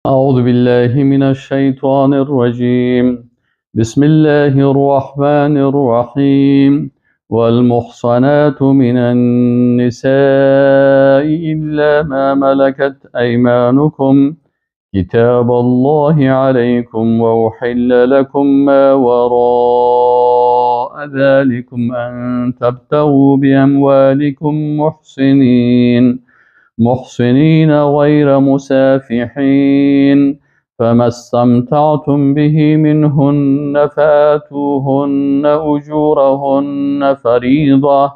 أعوذ بالله من الشيطان الرجيم. بسم الله الرحمن الرحيم. والمحصنات من النساء إلا ما ملكت أيمانكم كتاب الله عليكم وأحل لكم ما وراء ذلكم أن تبتغوا بأموالكم محصنين غير مسافحين فما استمتعتم به منهن فآتوهن أجورهن فريضة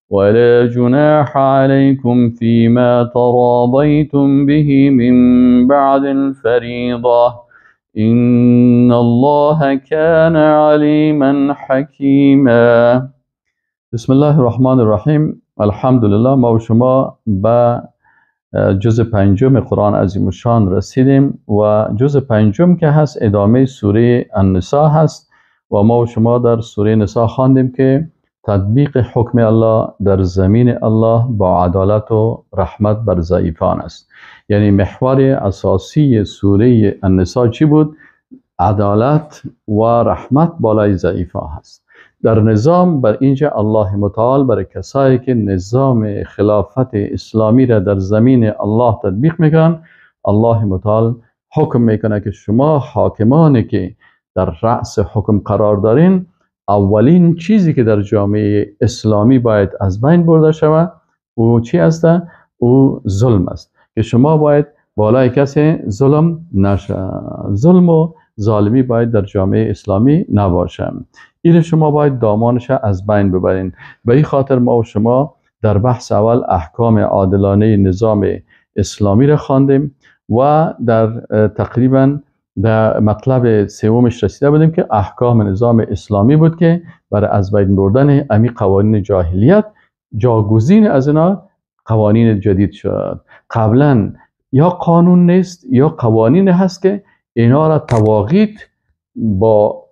ولا جناح عليكم فيما تراضيتم به من بعد الفريضة إن الله كان عليما حكيما. بسم الله الرحمن الرحیم. الحمدلله ما و شما به جزء پنجم قرآن عظیم الشان رسیدیم و جزء پنجم که هست ادامه سوره النساء هست و ما و شما در سوره نساء خواندیم که تطبیق حکم الله در زمین الله با عدالت و رحمت بر ضعیفان است. یعنی محور اساسی سوره النساء چی بود؟ عدالت و رحمت بالای ضعیفان هست. در نظام بر اینجا الله متعال برای کسایی که نظام خلافت اسلامی را در زمین الله تطبیق میکنن، الله متعال حکم میکنه که شما حاکمانی که در رأس حکم قرار دارین، اولین چیزی که در جامعه اسلامی باید از بین برده شود او چی است؟ او ظلم است، که شما باید بالای کسی ظلم نشه. ظلم و ظالمی باید در جامعه اسلامی نباشه. این شما باید دامانش از بین ببرین. به این خاطر ما و شما در بحث اول احکام عادلانه نظام اسلامی را خواندیم و در تقریبا در مطلب سومش رسیده بودیم که احکام نظام اسلامی بود که برای از بین بردن امی قوانین جاهلیت جاگزین از اینا قوانین جدید شد. قبلا یا قانون نیست یا قوانین هست که اینا را تواغیت با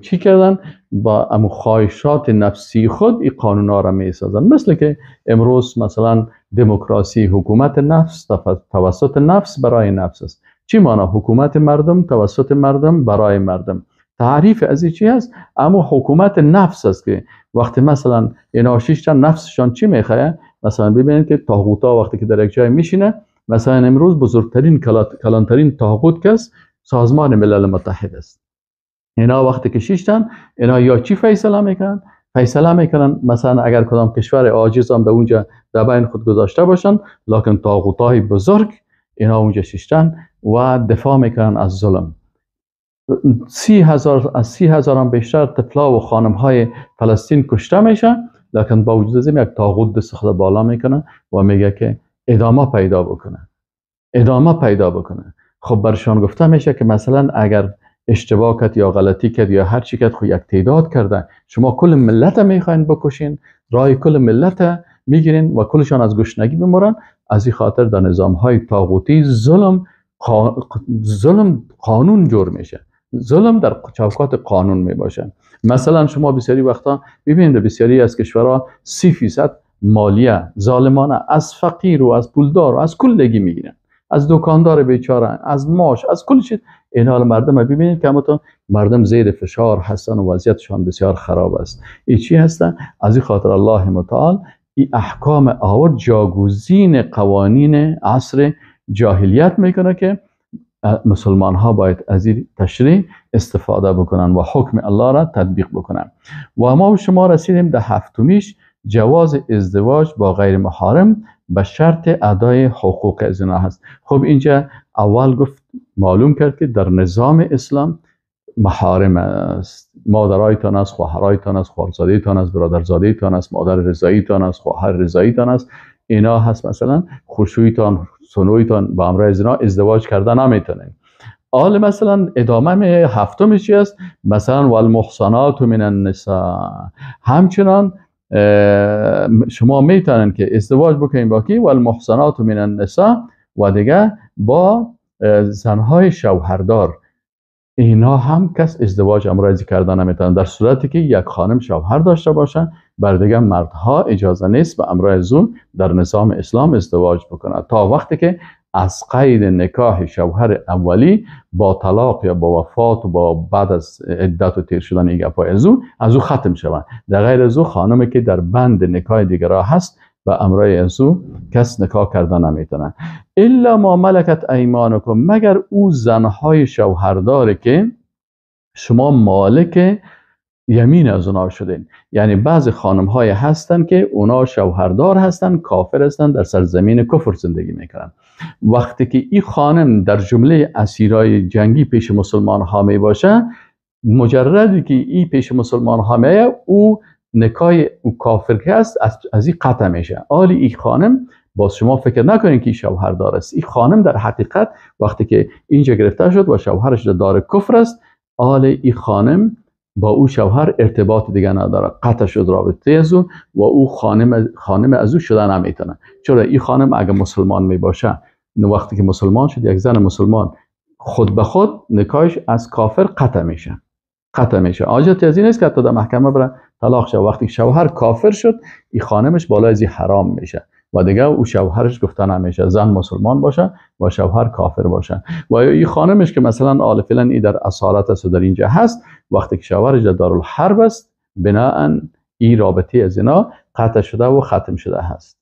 چی کردن؟ با امو خواهشات نفسی خود این قانون ها را می سازن. مثل که امروز مثلا دموکراسی حکومت نفس توسط نفس برای نفس است. چی مانا؟ حکومت مردم توسط مردم برای مردم. تعریف از این چی هست؟ اما حکومت نفس است که وقتی مثلا اینا شیشتن نفسشان چی میخواه؟ مثلا ببینید که طاغوتا وقتی که در یک جای میشینه، مثلا امروز بزرگترین کلانترین طاغوت کس سازمان ملل متحد است. اینا وقتی که شیشتن اینا یا چی فیصله میکنن؟ فیصله میکنن مثلا اگر کدام کشور عاجز هم در اونجا در بین خود گذاشته باشن، لکن طاغوتای بزرگ اینا اونجا شیشتن و دفاع میکنن از ظلم. 30,000 از 30,000 هم بیشتر طفلا و خانم های فلسطین کشته میشن، لکن با وجود از این یک طاغوت دست خود بالا میکنه و میگه که ادامه پیدا بکنه، ادامه پیدا بکنه. خب برشان گفته میشه که مثلا اگر اشتباه کرد یا غلطی کرد یا هر چی کرد، خب یک تعداد کرده، شما کل ملت میخواین بکشین، رای کل ملت میگیرین و کلشان از گشنگی بمرن. از این خاطر در نظام های طاغوتی ظلم قانون جور میشه، ظلم در چوکات قانون میباشه. مثلا شما بسیاری وقتا میبینید بسیاری از کشورها 30% مالیه ظالمانه از فقیر و از پولدار و از کلگی میگیرن، از دکاندار بیچاره، از ماش، از کل چیز. اینا مردم ببینید که همون مردم زیر فشار هستن و وضعیتشان بسیار خراب است. این چی هستن؟ از این خاطر الله متعال این احکام آورد جاگزین قوانین عصر جاهلیت میکنه که مسلمان ها باید از این تشریع استفاده بکنن و حکم الله را تطبیق بکنن. و ما و شما رسیدیم در هفتمیش، جواز ازدواج با غیر محارم به شرط ادای حقوق از اینا هست. خب اینجا اول گفت معلوم کرد که در نظام اسلام محارم است، مادرایتان است، خواهرایتان است، خواهرزاده‌تان است، برادرزاده‌تان است، مادر رضاییتان است، خواهر رضاییتان است، اینا هست. مثلا خوشویتان، سنویتان با امرای از اینا ازدواج کرده نمیتونین. حال مثلا ادامه هفتم چی است؟ مثلا والمحصنات من النساء، همچنان شما میتونن که ازدواج بکنین با کی؟ والمحصنات من النساء و دیگه با زنهای شوهردار. اینا هم کس ازدواج امرایزی کردن نمیتونن، در صورتی که یک خانم شوهر داشته باشن، بر دیگه مردها اجازه نیست به امرای زون در نظام اسلام ازدواج بکنن تا وقتی که از قید نکاح شوهر اولی با طلاق یا با وفات و با بعد از عدت و تیر شدن این گپای از او ختم شوند. در غیر از او خانمی که در بند نکاح دیگرها هست و امرای از او کس نکاح کرده نمیتونه. الا ما ملکت ایمانکم، مگر او زنهای شوهردار که شما مالک یمین از اونا شدین. یعنی بعضی خانم های هستن که اونا شوهردار هستن، کافر هستن، در سرزمین کفر زندگی میکنن. وقتی که این خانم در جمله اسیرای جنگی پیش مسلمان ها می باشه، مجردی که این پیش مسلمان ها می، او نکاح او کافر که هست از این قطع میشه. آلی این خانم، باز شما فکر نکنین که شوهردار است. این خانم در حقیقت وقتی که اینجا گرفته شد و شوهرش در دار کفر است، آل این خانم با او شوهر ارتباط دیگه نداره، قطع شد رابطه از او و او خانم از او شده نمیتونه. چرا؟ این خانم اگه مسلمان می باشه، وقتی که مسلمان شد، یک زن مسلمان خود به خود نکاحش از کافر قطع میشه، قطع میشه. حاجت از این نیست که حتی در محکمه بره طلاق شه. وقتی شوهر کافر شد، این خانمش بالای از حرام میشه و دیگه او شوهرش گفته نمیشه. زن مسلمان باشه و شوهر کافر باشه. و این خانمش که مثلا آل فعلا ای در اسارت است و در اینجا هست، وقتی که شوهرش در دارالحرب است، بناءً این رابطه از اینا قطع شده و ختم شده هست.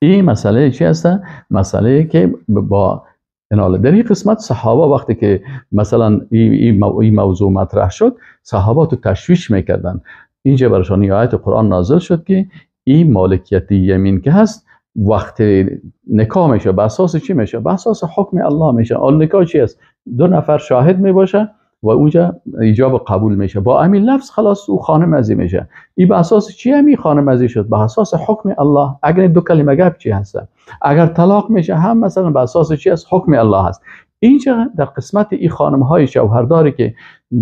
این مسئله چی هست؟ مسئله که با اناله در این قسمت صحابه وقتی که مثلا این موضوع مطرح شد، صحابه تو تشویش میکردن. اینجا برشان آیت قرآن نازل شد که این مالکیت یمین که هست وقتی نکاح میشه به اساس چی میشه؟ به اساس حکم الله میشه. آن نکاح چی است؟ دو نفر شاهد میباشه و اونجا ایجاب قبول میشه. با همین لفظ خلاص او خانم ازی میشه. این به اساس چی همی خانم ازی شد؟ به اساس حکم الله. اگر دو کلمه گپ چی هست؟ اگر طلاق میشه هم مثلا به اساس چی است؟ حکم الله هست. اینجا در قسمت این خانم های شوهرداری که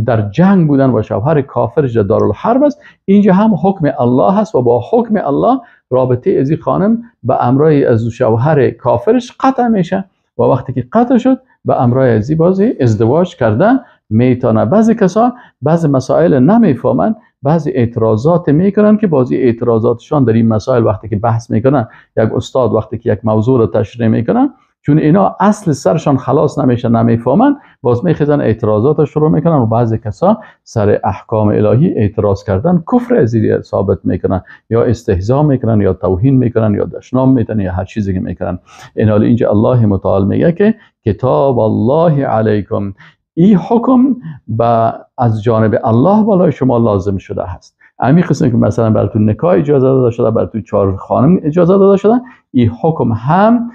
در جنگ بودن و شوهر کافرش در دارالحرب است، اینجا هم حکم الله هست و با حکم الله رابطه از این خانم به امرای از شوهر کافرش قطع میشه و وقتی که قطع شد به امرای از بازی ازدواج کرده میتونه. بعضی کسا بعضی مسائل نمیفهمن، بعضی اعتراضات میکنن که بعضی اعتراضاتشان در این مسائل وقتی که بحث میکنن، یک استاد وقتی که یک موضوع رو تشریح میکنن، چون اینا اصل سرشان خلاص نمیشه، نمیفهمن، باز میخیزن اعتراضات شروع میکنن و بعضی کسا سر احکام الهی اعتراض کردن کفر از ثابت میکنن، یا استهزا میکنن، یا توهین میکنن، یا دشنام میتن، یا هر چیزی که میکنن. این اینجا الله متعال میگه که کتاب الله علیکم، این حکم با از جانب الله بالای شما لازم شده هست. همین قسم که مثلا براتون نکاح اجازه داده شده، براتون 4 خانم اجازه داده شده، این حکم هم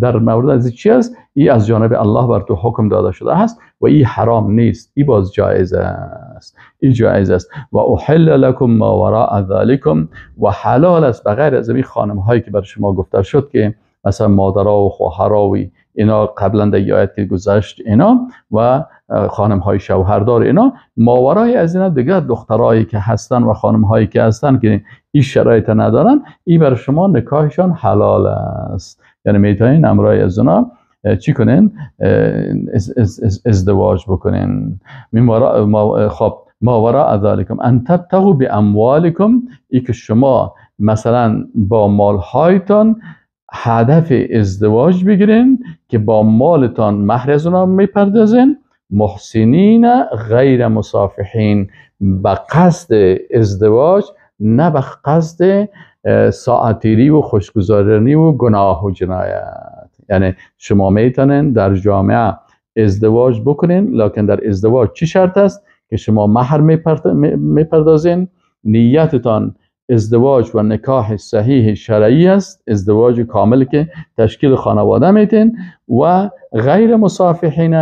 در مورد از چی است؟ این از جانب الله بر تو حکم داده شده است و این حرام نیست، این باز جایز است، این جایز است. و احل لکم ما وراء ذلکم، و حلال است بغیر از این خانم هایی که بر شما گفته شد که مثلا مادرها و خواهرها و اینا قبلا در آیت که گذشت اینا و خانم های شوهردار اینا، ماورای از اینا دیگه دخترایی که هستن و خانم هایی که هستن که این شرایط ندارن، این بر شما نکاحشان حلال است. یعنی میتونین امرای از اونا چی کنین؟ ازدواج بکنین. خب ما وراء ذلکم ان تبتغوا باموالکم، ای که شما مثلا با مالهایتان هدف ازدواج بگیرین که با مالتان مهر از اونا میپردازین، محسنین غیر مصافحین، به قصد ازدواج، نه به قصد ساعتیری و خوشگذرانی و گناه و جنایت. یعنی شما میتونین در جامعه ازدواج بکنین، لکن در ازدواج چی شرط است؟ که شما مهر میپردازین، نیتتان ازدواج و نکاح صحیح شرعی است، ازدواج کامل که تشکیل خانواده میتین، و غیر مصافحین،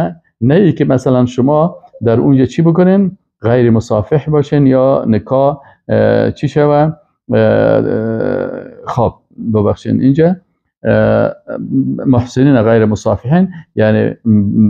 نه ای که مثلا شما در اونجا چی بکنین؟ غیر مصافح باشین یا نکاح چی شوه؟ خب ببخشین اینجا محسنین غیر مصافحین، یعنی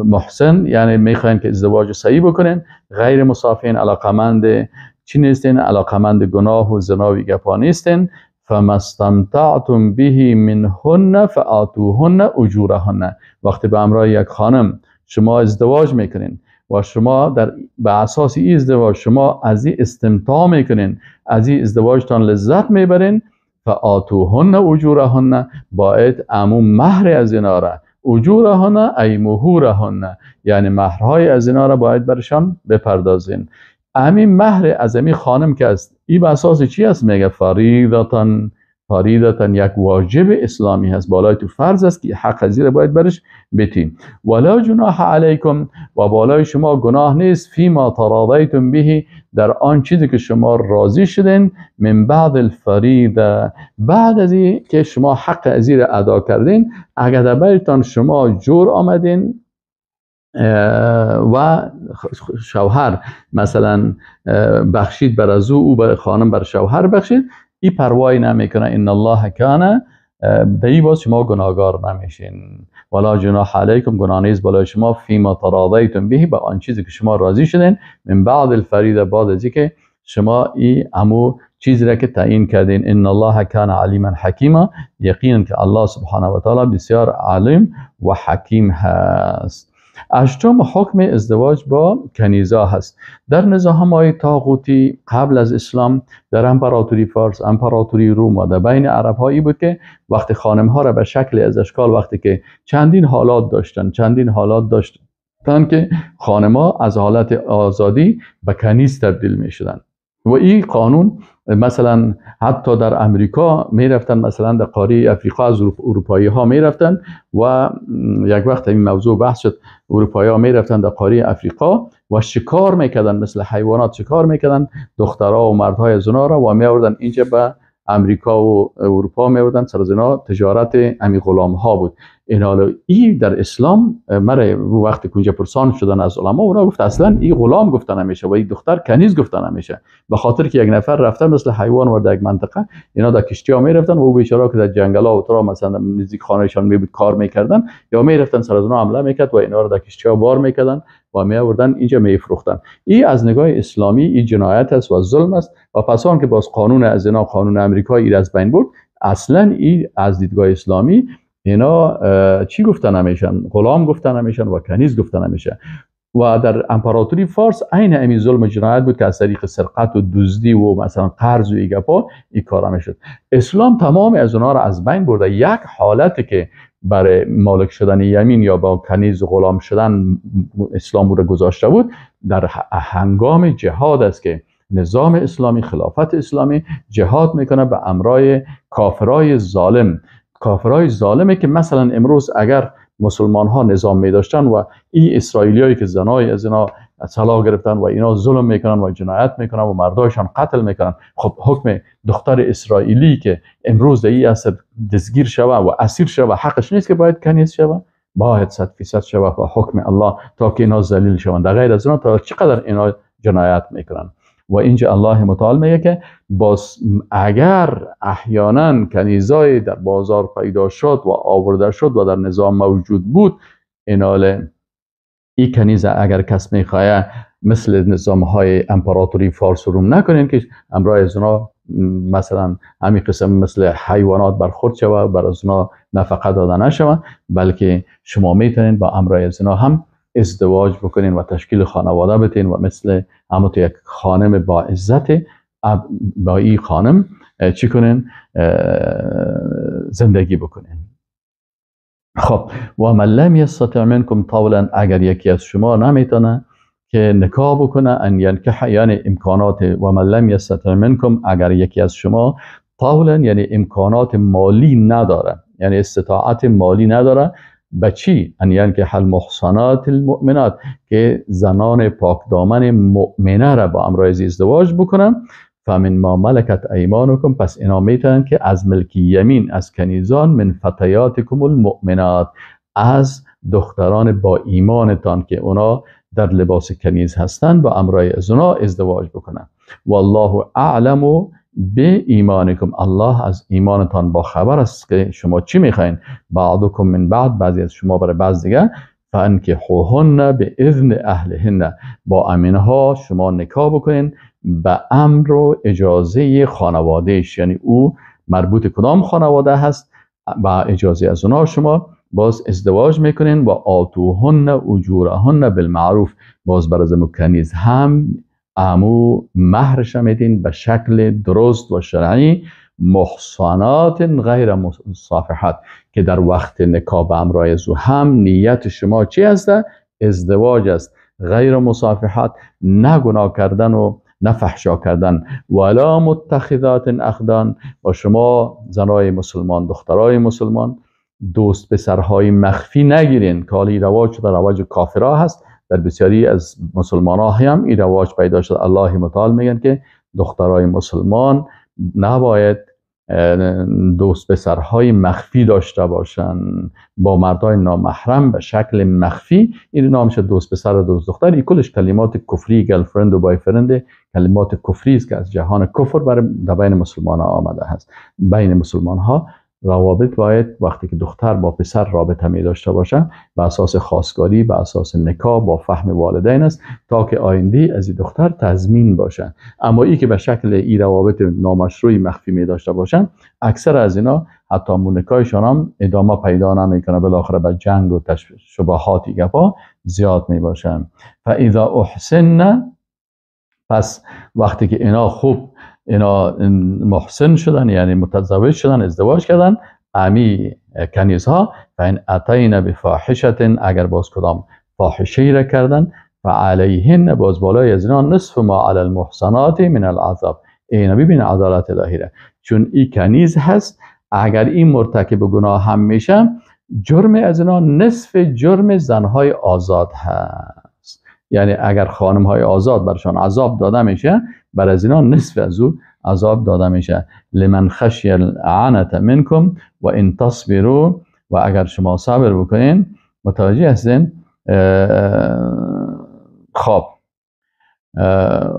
محسن یعنی میخواین که ازدواج صحیح بکنین، غیر مصافحین علاقمند چی نیستین؟ علاقمند گناه و زنا و گپا نیستین. فما استمتعتم به منهن فآتوهن اجورهن، وقتی به امرای یک خانم شما ازدواج میکنین و شما در به اساس این ازدواج شما از این استمتاع میکنین، از این ازدواجتان لذت میبرین، فآتوهن اجورهن، باید امو مهر از اینا را، اجورهن ای مهورهن، یعنی مهرهای از اینا را باید برشان بپردازین. همین مهر از امی خانم که است، این به اساس چی است؟ میگه فریضتن، فریضتن یک واجب اسلامی هست، بالای تو فرض است که حق ازی باید برش بتین. ولا جناح علیکم، و بالای شما گناه نیست، فیما تراضیتم به، در آن چیزی که شما راضی شدین، من بعد الفریضه، بعد از این که شما حق ازی را ادا کردین، اگر در برتان شما جور آمدین و شوهر مثلا بخشید بر از او بر خانم بر شوهر بخشید، این پروایی نمیکنه. ان الله کان، دی باز شما گناهگار نمیشین. ولا جناح علیکم، گناه نیست بالای شما، فیما تراضیتم به، با آن چیزی که شما راضی شدین، من بعد الفریضه، بعد از اینکه شما ای امو چیزی را که تعیین کردین. ان الله کان علیما حکیما، یقینا که الله سبحانه و تعالی بسیار عالم و حکیم هست. هشتم، حکم ازدواج با کنیزا هست. در نظام های طاغوتی قبل از اسلام، در امپراتوری فارس، امپراتوری روم و در بین عرب هایی بود که وقتی خانم ها را به شکل از اشکال، وقتی که چندین حالات داشتن، چندین حالات داشتن که خانم ها از حالت آزادی به کنیز تبدیل می شدن. و این قانون مثلا حتی در امریکا می رفتن، مثلا در قاره افریقا از اروپایی ها می رفتن و یک وقت این موضوع بحث شد، اروپایی ها می رفتن در قاره افریقا و شکار میکردن، مثل حیوانات شکار میکردن دخترها و مردهای از اونا را و می آوردن اینجا به امریکا و اروپا می آوردن، سر از اینا تجارت امی غلام ها بود. این حالا ای در اسلام مره وقتی کنجا پرسان شدن از علما، اونا گفت اصلا این غلام گفته نمیشه و این دختر کنیز گفته نمیشه، به خاطر که یک نفر رفته مثل حیوان وارد یک منطقه، اینا در کشتی ها میرفتن و او بیچاره که در جنگل ها و ترا مثلا نزدیک خانهشان می بود کار میکردن یا میرفتن سر از اونا حمله میکرد و اینا رو در کشتی ها بار میکردن و می آوردن اینجا میفروختن. این از نگاه اسلامی این جنایت است و ظلم است. و پس آن که باز قانون از اینا، قانون امریکا از بین برد، اصلا این از دیدگاه اسلامی اینا چی گفته نمیشن؟ غلام گفته نمیشن و کنیز گفته نمیشن. و در امپراتوری فارس عین امی ظلم و جنایت بود که از طریق سرقت و دزدی و مثلا قرض و ایگپا این کارا میشد. اسلام تمام از اونها را از بین برده. یک حالتی که برای مالک شدن یمین یا با کنیز و غلام شدن اسلام رو گذاشته بود، در هنگام جهاد است که نظام اسلامی، خلافت اسلامی جهاد میکنه به امرای کافرای ظالم. کافرای ظالمه که مثلا امروز اگر مسلمان ها نظام می داشتن و این اسرائیلیایی که زنای از اینا سلاح گرفتن و اینا ظلم میکنن و جنایت میکنن و مردایشان قتل میکنن، خب حکم دختر اسرائیلی که امروز در این عصر دستگیر شوه و اسیر شوه حقش نیست که باید کنیز شوه، باید 100% شوه و حکم الله تا که اینا ذلیل شوند. در غیر از اینا تا چقدر اینا جنایت میکنن. و اینجا الله متعال میگه که باز اگر احیانا کنیزای در بازار پیدا شد و آورده شد و در نظام موجود بود، ایناله این کنیزه اگر کس میخواه مثل نظام های امپراتوری فارس و روم نکنین که امرای از اونا مثلا همین قسم مثل حیوانات برخورد شوه، بر از اونا نفقه داده نشوه، بلکه شما میتونین با امرای از اونا هم ازدواج بکنین و تشکیل خانواده بتین و مثل همون تو یک خانم با عزت با این خانم چی کنین؟ زندگی بکنین. خب و من لم یستطع منکم طولا، اگر یکی از شما نمیتونه که نکاح بکنه، ان ینکح یعنی امکانات، و من لم یستطع منکم اگر یکی از شما طولا یعنی امکانات مالی نداره، یعنی استطاعت مالی نداره، به چی؟ ان ینکح المحصنات المؤمنات، که زنان پاک دامن مؤمنه را با امرای ازدواج بکنن. فمن ما ملکت ایمانکم، پس اینا میتونن که از ملک یمین، از کنیزان، من فتیاتکم المؤمنات، از دختران با ایمانتان که اونا در لباس کنیز هستن با امرای از اونا ازدواج بکنن. والله اعلم به ایمانکم، الله از ایمانتان با خبر است که شما چی میخواین. بعضکم من بعض، بعضی از شما برای بعض دیگه. فانکحوهن باذن اهلهن، با امینها شما نکاح بکنین به امر و اجازه خانوادهش، یعنی او مربوط کدام خانواده هست، با اجازه از اونا شما باز ازدواج میکنین. و آتوهن اجورهن بالمعروف، باز برای کنیز هم امو مهرش میدین به شکل درست و شرعی. محصنات غیر مصافحات، که در وقت نکاح به همراه از او هم نیت شما چی هست؟ ازدواج است. غیر مصافحات، نه گناه کردن و نه فحشا کردن. ولا متخذات اخدان، و شما زنای مسلمان، دخترای مسلمان، دوست پسرهای مخفی نگیرین که حالا رواج شده، رواج کافرها هست، در بسیاری از مسلمان ها هم این رواج پیدا شد. الله متعال میگن که دخترای مسلمان نباید دوست پسرهای مخفی داشته باشن با مردای نامحرم به شکل مخفی. این نامش دوست پسر و دوست دختر، این کلش کلمات کفری، girlfriend و boyfriend، کلمات کفری است که از جهان کفر برای در بین مسلمان ها آمده هست. بین مسلمان ها روابط باید وقتی که دختر با پسر رابطه می داشته باشه به اساس خواستگاری، به اساس نکاح، با فهم والدین است تا که آینده از این دختر تضمین باشه. اما ای که به شکل ای روابط نامشروعی مخفی می داشته باشن، اکثر از اینا حتی نکاحشان هم ادامه پیدا نمیکنه، بالاخره به جنگ و شبهات گپا زیاد می باشن. فاذا احسن، پس وقتی که اینا خوب اینا محسن شدن، یعنی متزوج شدن، ازدواج کردن، امی کنیز ها، فان اتین بفاحشه، اگر باز کدام فاحشه را کردن، فعلیهن، باز بالای از اینا نصف ما علی المحصنات من العذاب. اینا ببین عدالت الهی را، چون این کنیز هست، اگر این مرتکب گناه هم میشه، جرم از اینا نصف جرم زنهای آزاد هست. یعنی اگر خانم های آزاد برشان عذاب داده میشه، بر از اینا نصف از او عذاب داده میشه. لمن خشی العنت منکم و ان تصبروا، و اگر شما صبر بکنین، متوجه هستین؟ خب،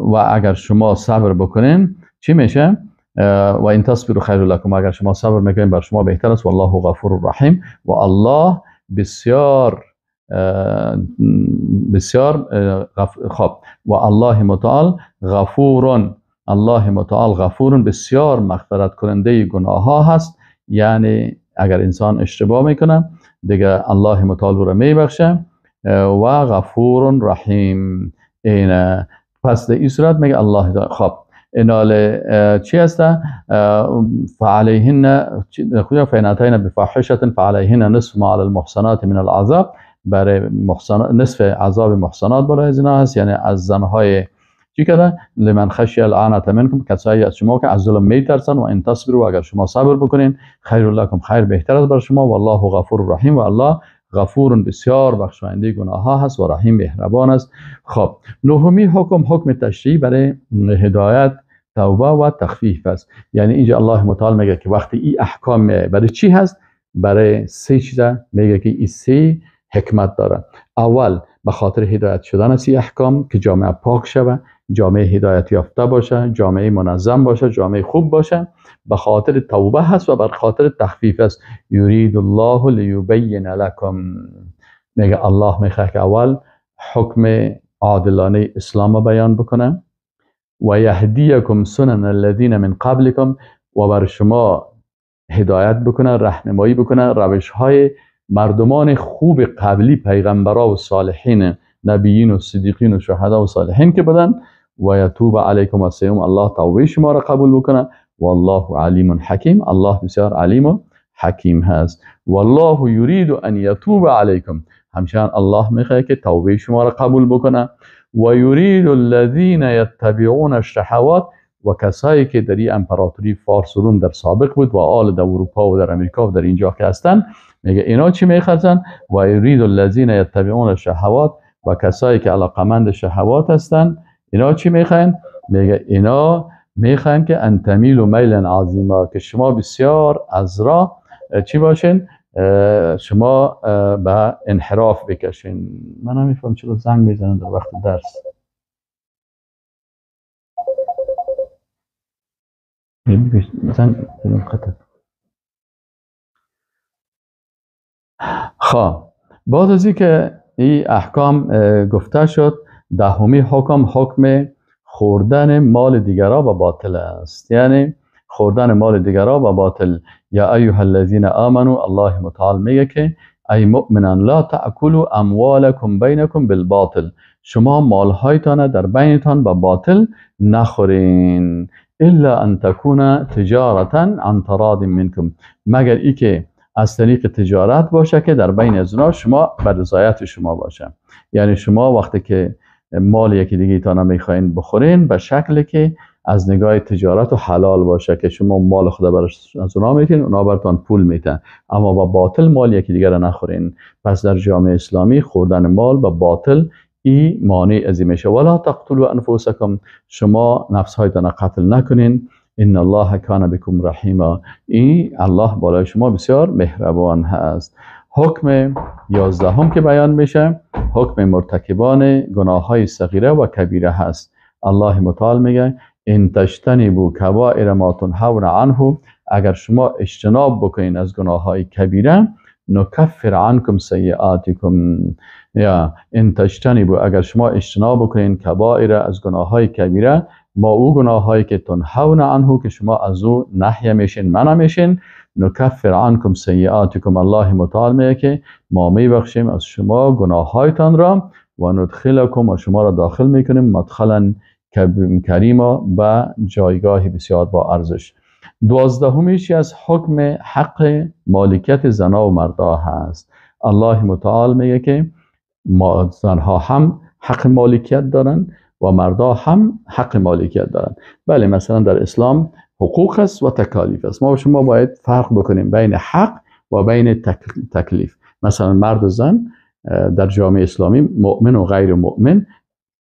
و اگر شما صبر بکنین چی میشه؟ و ان تصبروا خیر لکم، اگر شما صبر میکنین بر شما بهتر است. والله غفور رحیم، و الله بسیار بسیار خب، و الله متعال غفور، الله متعال غفور، بسیار مغفرت کننده گناه ها هست. یعنی اگر انسان اشتباه میکنه دیگه الله متعال رو میبخشه، و غفور رحیم. این پس در این صورت میگه الله خب اینال چی هست؟ فعلیهن فإن اتین بفاحشة فعلیهن نصف ما علی المحصنات من العذاب، برای محصنات نصف عذاب محصنات برای از اینا هست، یعنی از زنهای چی کردن؟ لمن خشی العنت منکم، کسایی از شما که از ظلم میترسن، و ان تصبروا، اگر شما صبر بکنین، خیر لکم، خیر بهتر است بر شما، والله غفور رحیم، و الله غفور بسیار بخشاینده گناه ها هست و رحیم مهربان است. خب نهمی حکم، حکم تشریع برای هدایت، توبه و تخفیف است. یعنی اینجا الله متعال میگه که وقتی این احکام برای چی هست؟ برای سه چیز میگه که این سه حکمت داره. اول به خاطر هدایت شدن از این احکام که جامعه پاک شوه، جامعه هدایت یافته باشه، جامعه منظم باشه، جامعه خوب باشه. به خاطر توبه هست و به خاطر تخفیف است. یرید الله لیبین لکم، میگه الله میخواد که اول حکم عادلانه اسلام بیان بکنه، و یهدیکم سنن الذین من قبلکم، و بر شما هدایت بکنه، راهنمایی بکنه، روش های مردمان خوب قبلی، پیغمبرا و صالحین، نبیین و صدیقین و شهدا و صالحین که بودن، و یتوب علیکم، و سیوم الله توبه شما را قبول بکنه، والله علیم حکیم، الله بسیار علیم و حکیم هست. والله یرید ان یتوب علیکم، همچنان الله میخواد که توبه شما را قبول بکنه. و یرید الذین یتبعون الشهوات، و کسایی که در این امپراتوری فارس و روم در سابق بود و آل در اروپا و در امریکا و در اینجا که هستن، میگه اینا چی میخواستن؟ و یرید الذین یتبعون الشهوات، و کسایی که علاقمند شهوات هستن اینا چی میخواین؟ میگه اینا میخواین که ان تمیلوا میلا عظیما، که شما بسیار از راه چی باشین؟ شما به انحراف بکشین. من نمیفهم چرا زنگ میزنن در وقت درس. خب بعد از اینکه این احکام گفته شد، دهمی حکم، حکم خوردن مال دیگرا و باطل است. یعنی خوردن مال دیگرا و باطل. یا ایها الذین آمنوا، الله متعال میگه که ای مؤمنان لا تأکلوا اموالکم بینکم بالباطل، شما مالهایتان در بینتان با باطل نخورین. الا ان تکون تجارتا عن تراض منکم، مگر ای که از طریق تجارت باشه که در بین از اونا شما بر رضایت شما باشه. یعنی شما وقتی که مال یکی دیگه تا نمیخواین بخورین به شکلی که از نگاه تجارت و حلال باشه که شما مال خود براش از اونا میتین، اونا براتون پول میتن، اما با باطل مال یکی دیگه را نخورین. پس در جامعه اسلامی خوردن مال با باطل ای مانع از میشه. ولا تقتلوا انفسکم، شما نفس هایتان قتل نکنین. ان الله کان بكم رحیما، ای الله بالای شما بسیار مهربان هست. حکم 11 که بیان میشه حکم مرتکبان گناه های صغیره و کبیره هست. الله متعال میگه ان تجتنبوا کبائر ما تنهون عنه، اگر شما اجتناب بکنین از گناه های کبیره، نکفر عنکم سیئاتکم، یا ان تجتنبوا، اگر شما اجتناب بکنین کبائر از گناه های کبیره، ما او گناه هایی که تنهون عنه که شما از او نهی میشین، منع میشین، نکفر عنکم سیئاتکم، الله متعال میگه که ما میبخشیم از شما گناه هایتان را، و ندخلکم، و شما را داخل میکنیم مدخلا کریما، به جایگاه بسیار با ارزش. 12 از حکم حق مالکیت زنا و مردا هست. الله متعال میگه که زنها هم حق مالکیت دارن و مردا هم حق مالکیت دارن. بله، مثلا در اسلام حقوق است و تکالیف است. ما و شما باید فرق بکنیم بین حق و بین تکلیف. مثلا مرد و زن در جامعه اسلامی، مؤمن و غیر مؤمن،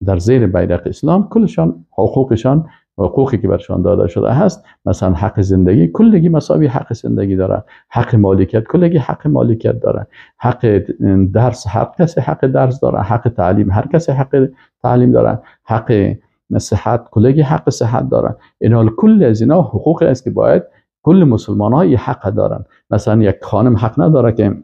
در زیر بیرق اسلام کلشان حقوقشان، حقوقی که برشان داده شده هست، مثلا حق زندگی کلگی مساوی حق زندگی داره، حق مالکیت کلگی حق مالکیت داره، حق درس هر کسی حق درس داره، حق تعلیم هر کسی حق تعلیم داره، حق صحت کلگی حق صحت داره. اینا کل از اینا حقوق است که باید کل مسلمان ها حق دارن. مثلا یک خانم حق نداره که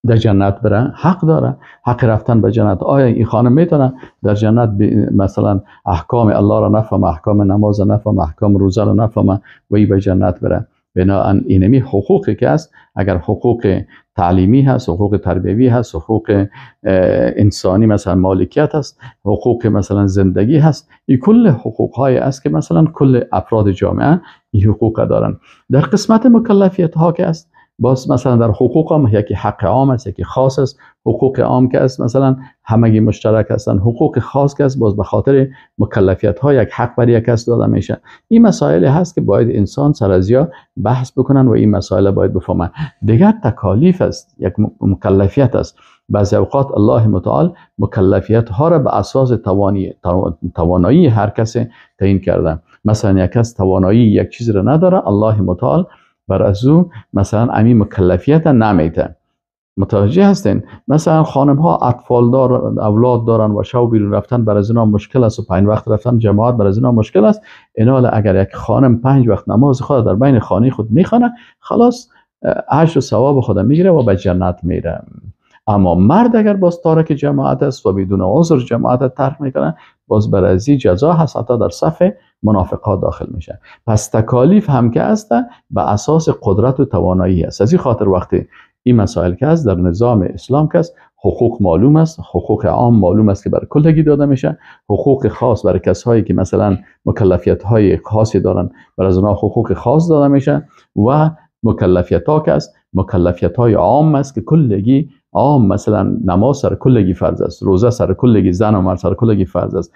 در جنت بره، حق داره، حق رفتن به جنت. آیا این خانم میتونه در جنت مثلا احکام الله را نفهمه، احکام نماز نفهمه، احکام روزه را نفهمه و ای به جنت بره؟ بنابراین اینمی حقوقی که است، اگر حقوق تعلیمی هست، حقوق تربیوی هست، حقوق انسانی مثلا مالکیت هست، حقوق مثلا زندگی هست، این کل حقوق های است که مثلا کل افراد جامعه این حقوق دارن. در قسمت مکلفیت ها که است، باز مثلا در حقوق هم یکی حق عام است، یکی خاص است. حقوق عام که است مثلا همگی مشترک هستند، حقوق خاص که است باز به خاطر مکلفیت ها یک حق بر یک کس داده میشه. این مسائل هست که باید انسان سر از یا بحث بکنن و این مسائل باید بفهمن. دیگر تکالیف است، یک مکلفیت است. بعضی اوقات الله متعال مکلفیت ها را به اساس توانایی هر کس تعیین کرده. مثلا یک کس توانایی یک چیز را نداره، الله متعال بر از او مثلا امی مکلفیت نمیده. متوجه هستین؟ مثلا خانم ها اطفال دار، اولاد دارن و شب بیرون رفتن بر از اینا مشکل است و 5 وقت رفتن جماعت بر از اینا مشکل است. اینا اگر یک خانم 5 وقت نماز خود در بین خانه خود میخوانه، خلاص اجر و ثواب خود میگیره و به جنت میره. اما مرد اگر باز تارک جماعت است و بدون عذر جماعت ترک میکنه، باز بر از این جزا هست، حتی در صف منافقات داخل میشه. پس تکالیف هم که است به اساس قدرت و توانایی است. از این خاطر وقتی این مسائل که است در نظام اسلام که است، حقوق معلوم است، حقوق عام معلوم است که بر کلگی داده میشه، حقوق خاص برای کسایی که مثلا مکلفیت های خاصی دارن بر از اونها حقوق خاص داده میشه، و مکلفیت ها که است مکلفیت های عام است که کلگی عام، مثلا نماز سر کلگی فرض است، روزه سر کلگی زن و مرد سر کلگی فرض است،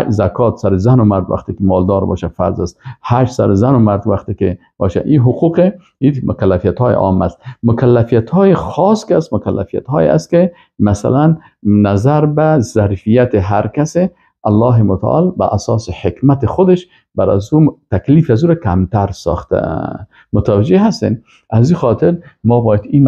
زکات سر زن و مرد وقتی که مالدار باشه فرض است، حج سر زن و مرد وقتی که باشه. این حقوق، این مکلفیت های عام است. مکلفیت های خاص که است، مکلفیت های است که مثلا نظر به ظرفیت هر کس الله متعال به اساس حکمت خودش بر از او تکلیف از او را کمتر ساخته. متوجه هستین؟ از این خاطر ما باید این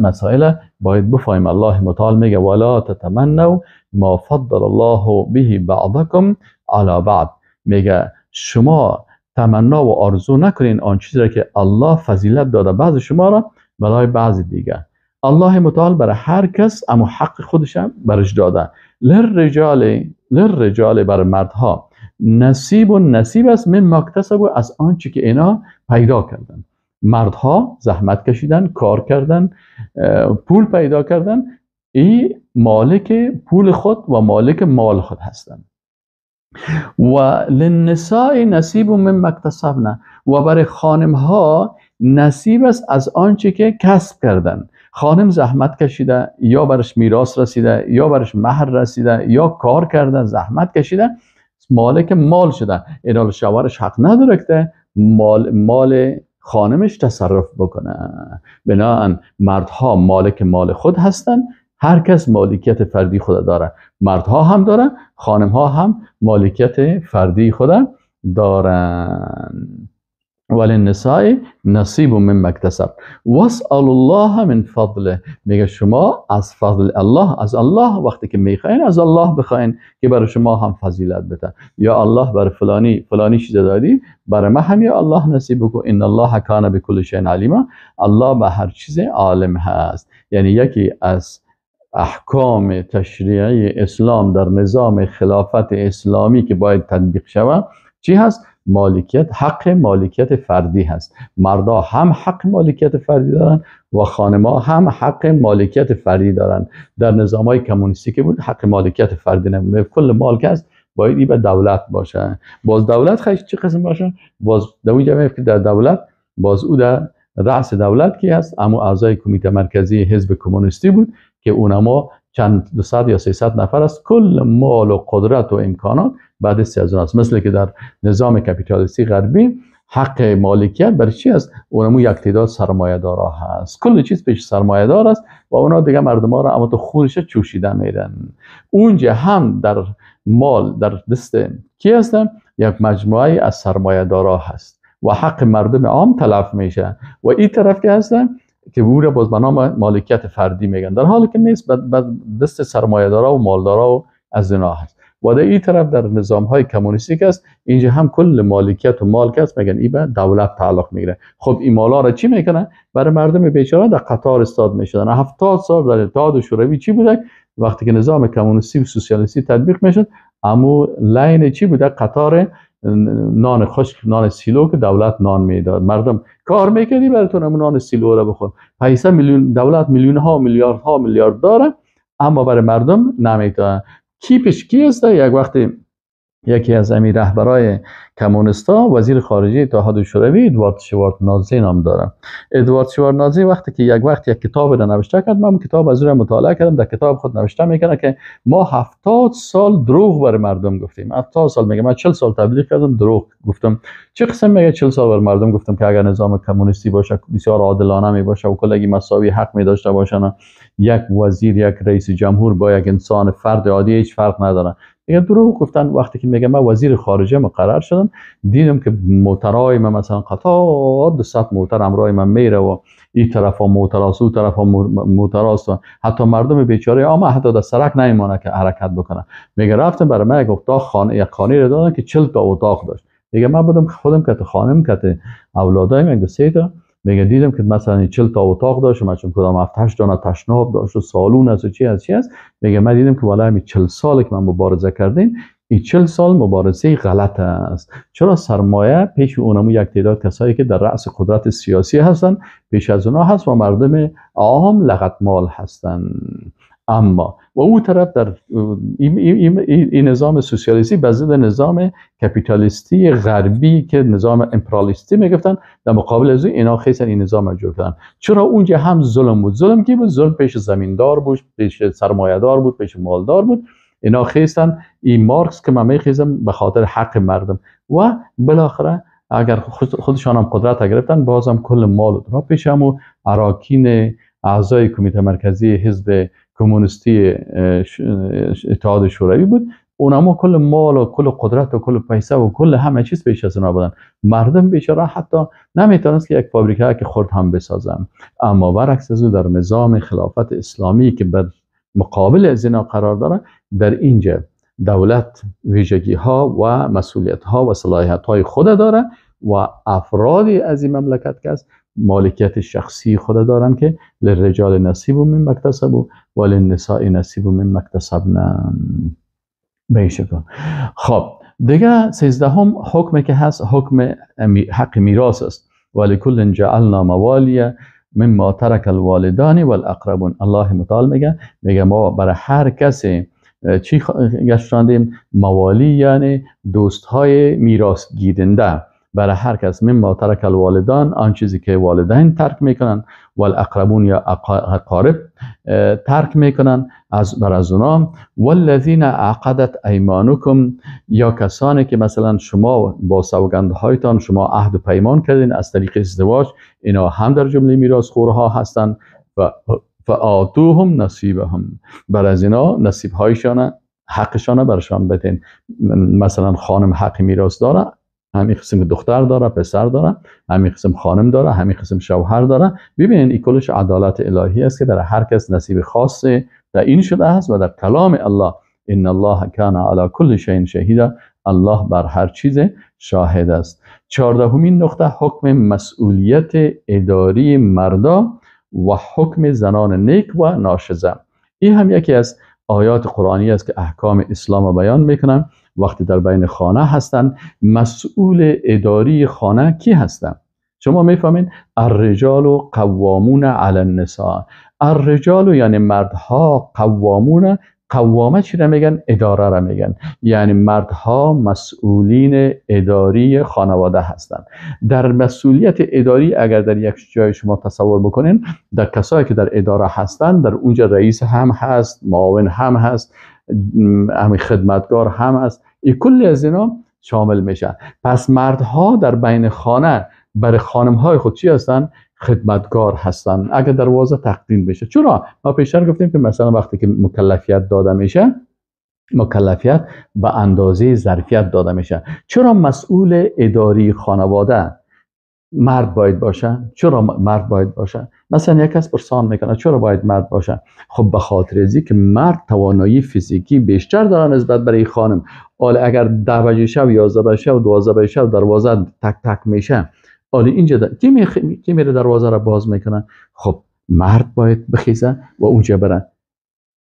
مسائل باید بفهمیم. الله متعال میگه ولا تتمنوا ما فضل الله به بعضکم علی بعض. میگه شما تمنا و آرزو نکنین آن چیزی را که الله فضیلت داده بعض شما را برای بعض دیگه. الله متعال برای هر کس اما حق خودش هم برش داده. للرجال برای مردها نصیب و نصیب است من مکتسب، از آنچه که اینا پیدا کردن. مردها زحمت کشیدن، کار کردن، پول پیدا کردن، ای مالک پول خود و مالک مال خود هستند. و للنساء نصیب مما اکتسبن، و برای خانم ها نصیب است از آنچه که کسب کردن. خانم زحمت کشیده، یا برش میراث رسیده، یا برش مهر رسیده، یا کار کرده، زحمت کشیده، مالک مال شده. اینال شوهرش حق نداره که مال خانمش تصرف بکنه. بنابراین مردها مالک مال خود هستند، هر کس مالکیت فردی خود داره. مردها هم دارن، خانمها هم مالکیت فردی خود دارن. وللنساء نصیب مما اکتسب واسأل الله من فضله. میگه شما از فضل الله، از الله وقتی که میخواین از الله بخواین که برای شما هم فضیلت بده. یا الله برای فلانی فلانی چیز دادی، برای من هم یا الله نصیب بکن. ان الله کان بكل شیء علیما، الله به هر چیز عالم هست. یعنی یکی از احکام تشریعی اسلام در نظام خلافت اسلامی که باید تطبیق شود چی هست؟ مالکیت، حق مالکیت فردی هست. مردا هم حق مالکیت فردی دارن و خانم‌ها هم حق مالکیت فردی دارن. در نظام‌های کمونیستی که بود حق مالکیت فردی نبود، کل مال که هست باید ای به دولت باشه. باز دولت خیلی چه قسم باشه؟ باز در اونجا که در دولت باز او در رأس دولت کی هست؟ اما اعضای کمیته مرکزی حزب کمونیستی بود که اونما چند 200 یا 300 نفر است. کل مال و قدرت و امکانات بعد از اون است. مثل که در نظام کپیتالیستی غربی حق مالکیت برای چی است؟ اونمو یک تعداد سرمایه دارا هست، کل چیز پیش سرمایه دار است و اونا دیگه مردم ها را اما تو خونش چوشیده میرن. اونجا هم در مال در دست کی هستن؟ یک مجموعه از سرمایه دارا هست و حق مردم عام تلف میشه. و این طرف که هستن که او را باز به نام مالکیت فردی میگن، در حالی که نیست، دست سرمایه‌دارا و مالدارا و از اینا هست. و در این طرف در نظام های کمونیستی که است، اینجا هم کل مالکیت و مال که است میگن این به دولت تعلق میگیره. خب این مالا را چی میکنن؟ برای مردم بیچاره در قطار استاد میشدن. 70 سال در اتحاد شوروی چی بوده؟ وقتی که نظام کمونیستی و سوسیالیستی تطبیق میشد، امو line چی بوده؟ قطار نان خشک، نان سیلو که دولت نان میداد. مردم کار میکردی براتون امو نان سیلو را بخور. پیسه میلیون دولت میلیون ها میلیارد ها میلیارد داره، اما برای مردم نمیتونه. کی پیش کی است؟ یک وقتی یکی از امیر رهبرای کمونیستا، وزیر خارجه اتحاد شوروی، ادوارد شواردنادزه نام داره. ادوارد شواردنادزه وقتی که یک وقت یک کتاب را نوشته کرد، من کتاب از او را مطالعه کردم. در کتاب خود نوشته میکنه که ما 70 سال دروغ بر مردم گفتیم. 70 سال میگه من 40 سال تبلیغ کردم، دروغ گفتم. چه قسم میگه 40 سال بر مردم گفتم که اگر نظام کمونیستی باشه بسیار عادلانه می باشه و کلگی مساوی حق می داشته باشن، یک وزیر، یک رئیس جمهور با یک انسان فرد عادی هیچ فرق نداره. میگه دروغ گفتن. وقتی که میگه من وزیر خارجه مقرر شدم، دیدم که موترای من مثلا قطار 200 موتر همراه من میره و این طرفا موتراست، اون طرفا موتراست، حتی مردم بیچاره عام حتی در سرک نمیمانه که حرکت بکنه. میگه رفتم برای من یک اتاق خانه، یک خانه رو دادن که 40 تا اتاق داشت. میگه من بودم خودم که خانم که اولادایم یک دو سه تا. میگه دیدم که مثلا 40 تا اتاق داشت، مثلا کدام 7 8 دانه تشناب داشت و سالون است و چی از چی است. میگه من دیدم که والله همین 40 سال که من مبارزه کردیم، این 40 سال مبارزه غلط است. چرا سرمایه پیش اونمو یک تعداد کسایی که در رأس قدرت سیاسی هستن پیش از اونا هست و مردم عام لغتمال هستن. اما و او طرف در این نظام سوسیالیستی به ضد نظام کپیتالیستی غربی که نظام امپرالیستی میگفتن، در مقابل از اینا خیسن این نظام جور کردن. چرا اونجا هم ظلم بود؟ ظلم کی بود؟ ظلم پیش زمیندار بود، پیش سرمایه‌دار بود، پیش مالدار بود. اینا خیستن این مارکس که من میخیزم به خاطر حق مردم و بالاخره اگر خودشان هم قدرت گرفتن، بازم کل مال را پیش هم اراکین اعضای کمیته مرکزی حزب کمونیستی اتحاد شوروی بود، اونما کل مال و کل قدرت و کل پیسه و کل همه چیز پیش از اونا بودن. مردم بیچاره حتی نمیتونست که یک فابریکه که خرد هم بسازن. اما برعکس از او در نظام خلافت اسلامی که بر مقابل از اینا قرار داره، در اینجا دولت ویژگی ها و مسئولیت ها و صلاحیت های خود داره و افرادی از این مملکت که است مالکیت شخصی خود دارن که للرجال نصیب مما اکتسبوا و للنساء نصیب مما اکتسبن. به این شکل. خب دیگه 13 حکمی که هست، حکم حق میراث است. ولکل جعلنا موالی مما ترک الوالدان والاقربون. الله متعال میگه ما برای هر کسی چی گشتاندیم؟ موالی یعنی دوست های میراث گیرنده برای هر کس، مما ترک الوالدان، آن چیزی که والدین ترک میکنن، والاقربون یا اقارب ترک میکنن از بر از اونا، والذین عقدت ایمانکم، یا کسانی که مثلا شما با سوگندهایتان شما عهد و پیمان کردین از طریق ازدواج، اینا هم در جمله میراث خورها هستند. و فآتوهم نصیبهم، بر از اینا نصیب هایشان، حقشان برشان بدین. مثلا خانم حق میراث داره، همین قسم دختر داره، پسر داره، همین قسم خانم داره، همین قسم شوهر داره. ببینین این کلش عدالت الهی است که برای هر کس نصیب خاص در این شده است و در کلام الله ان الله کان علی کل شیء شهیدا، الله بر هر چیز شاهد است. 14مین نقطه، حکم مسئولیت اداری مردا و حکم زنان نیک و ناشزه. این هم یکی از آیات قرآنی است که احکام اسلام را بیان میکنن. وقتی در بین خانه هستند، مسئول اداری خانه کی هستند؟ شما میفهمین الرجال قوامون علی النساء. الرجال یعنی مردها، قوامون، قوامه چی را میگن؟ اداره را میگن. یعنی مردها مسئولین اداری خانواده هستند. در مسئولیت اداری اگر در یک جای شما تصور بکنین، در کسایی که در اداره هستند، در اونجا رئیس هم هست، معاون هم هست، هم خدمتگار هم هست، این کلی از اینا شامل میشن. پس مردها در بین خانه برای خانمهای خود چی هستن؟ خدمتگار هستن. اگر دروازه تقدیم بشه، چرا؟ ما پیشتر گفتیم که مثلا وقتی که مکلفیت داده میشه، مکلفیت به اندازه ظرفیت داده میشه. چرا مسئول اداری خانواده مرد باید باشه؟ چرا مرد باید باشه؟ مثلا یک کس پرسان میکنه چرا باید مرد باشه؟ خب به خاطر ازی که مرد توانایی فیزیکی بیشتر داره نسبت برای خانم. حالا اگر 10 بجه شب، 11 بجه شب، 12 بجه شب دروازه تک تک میشه، حالا اینجا کی میره دروازه را باز میکنه؟ خب مرد باید بخیزه و اونجا بره،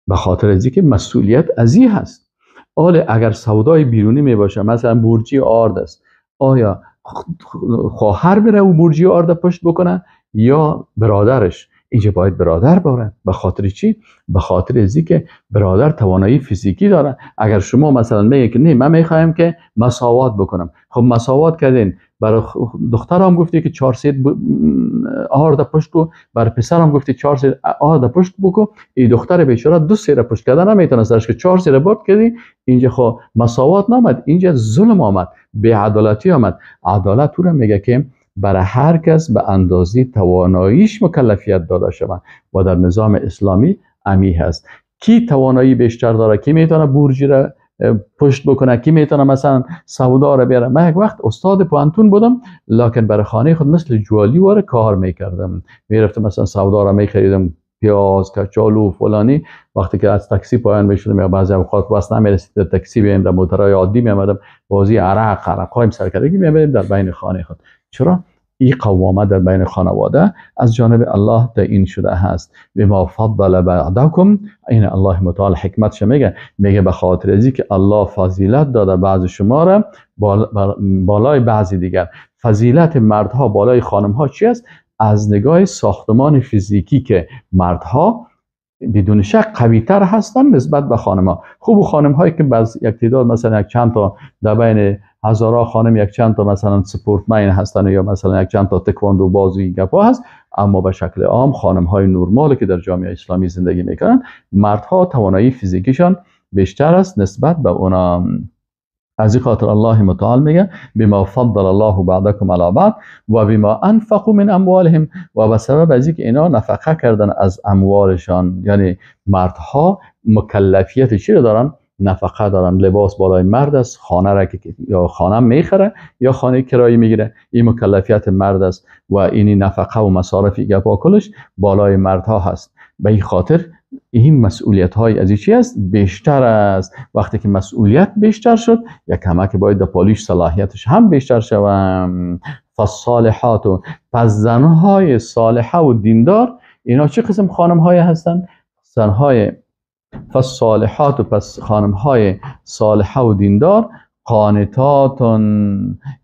به خاطر ازی که مسئولیت ازی هست. حالا اگر سودای بیرونی میباشه، مثلا برجی آرد است، آیا خواهر بره و برجی آرد پشت بکنه یا برادرش؟ اینجا باید برادر باره. به خاطر چی؟ به خاطر ازی که برادر توانایی فیزیکی داره. اگر شما مثلا میگه که نه من میخوایم که مساوات بکنم، خب مساوات کردین، برای دخترم گفتی که 4 سیت آرد پشت کو، برای پسرم گفتی 4 سیت آرد پشت بکو، این دختر بیچاره 2 سیره پشت کردن نمیتونه، سرش که 4 سیره برد کردی، اینجا خب مساوات نامد، اینجا ظلم آمد، بی‌عدالتی آمد. عدالت او را میگه که برای هر کس به اندازه تواناییش مکلفیت داده شود و در نظام اسلامی امی هست. کی توانایی بیشتر داره، کی میتونه برجی را پشت بکنه، کی میتونه مثلا سودا را بیاره. من یک وقت استاد پوانتون بودم، لکن برای خانه خود مثل جوالی واره کار میکردم، میرفتم مثلا سودا را میخریدم، پیاز، کچالو، فلانی. وقتی که از تاکسی پایان میشدم یا بعضی اوقات واسه نمیرسید تاکسی بیایم، در موترهای عادی میامدم، بازی عرق عرقایم سرکردگی میامدیم در بین خانه خود. چرا؟ این قوامه در بین خانواده از جانب الله تعیین شده هست. بما فضل بعضکم، این الله متعال حکمتش میگه، میگه به خاطر ازی که الله فضیلت داده بعض شما را بالای بعضی دیگر. فضیلت مردها بالای خانمها چی است؟ از نگاه ساختمان فیزیکی که مردها بدون شک قوی تر هستن نسبت به خانمها. خوب خانم هایی که بعض یک تعداد مثلا یک چند تا در بین هزارها خانم یک چند تا مثلا سپورتمن هستن یا مثلا یک چند تا تکواندو بازی گپا هست، اما به شکل عام خانم های نرمال که در جامعه اسلامی زندگی میکنن، مردها توانایی فیزیکیشان بیشتر است نسبت به اونا. از این خاطر الله متعال میگه بما فضل الله بعضکم علی بعض و بما انفقوا من اموالهم، و به سبب از اینکه اینا نفقه کردن از اموالشان، یعنی مردها مکلفیت چی رو دارن؟ نفقه دارن. لباس بالای مرد است، خانه را که یا خانه میخره یا خانه کرایه میگیره، این مکلفیت مرد است و این نفقه و مصارف گپا کلش بالای مردها هست. به این خاطر این مسئولیت های از چی است؟ بیشتر است. وقتی که مسئولیت بیشتر شد، یک کمک باید در پالیش صلاحیتش هم بیشتر شوم. فالصالحات، پس زنهای صالحه و دیندار، اینا چه قسم خانم های هستند؟ زنهای فالصالحات، پس خانم های صالحه و دیندار، قانتات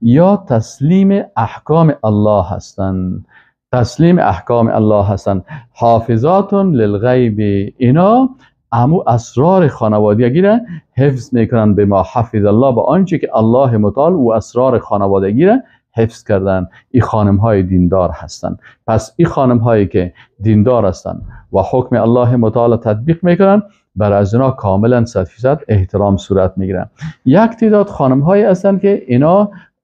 یا تسلیم احکام الله هستند، تسلیم احکام الله هستند. حافظات للغیب، اینا امو اسرار خانوادگی را حفظ میکنن. به ما حفظ الله، با آنچه که الله متعال و اسرار خانوادگی را حفظ کردن. این خانم های دیندار هستند. پس این خانم هایی که دیندار هستند و حکم الله متعال تطبیق میکنن، بر از اینا کاملا 100% احترام صورت میگیرن. یک تعداد خانم هایی هستند که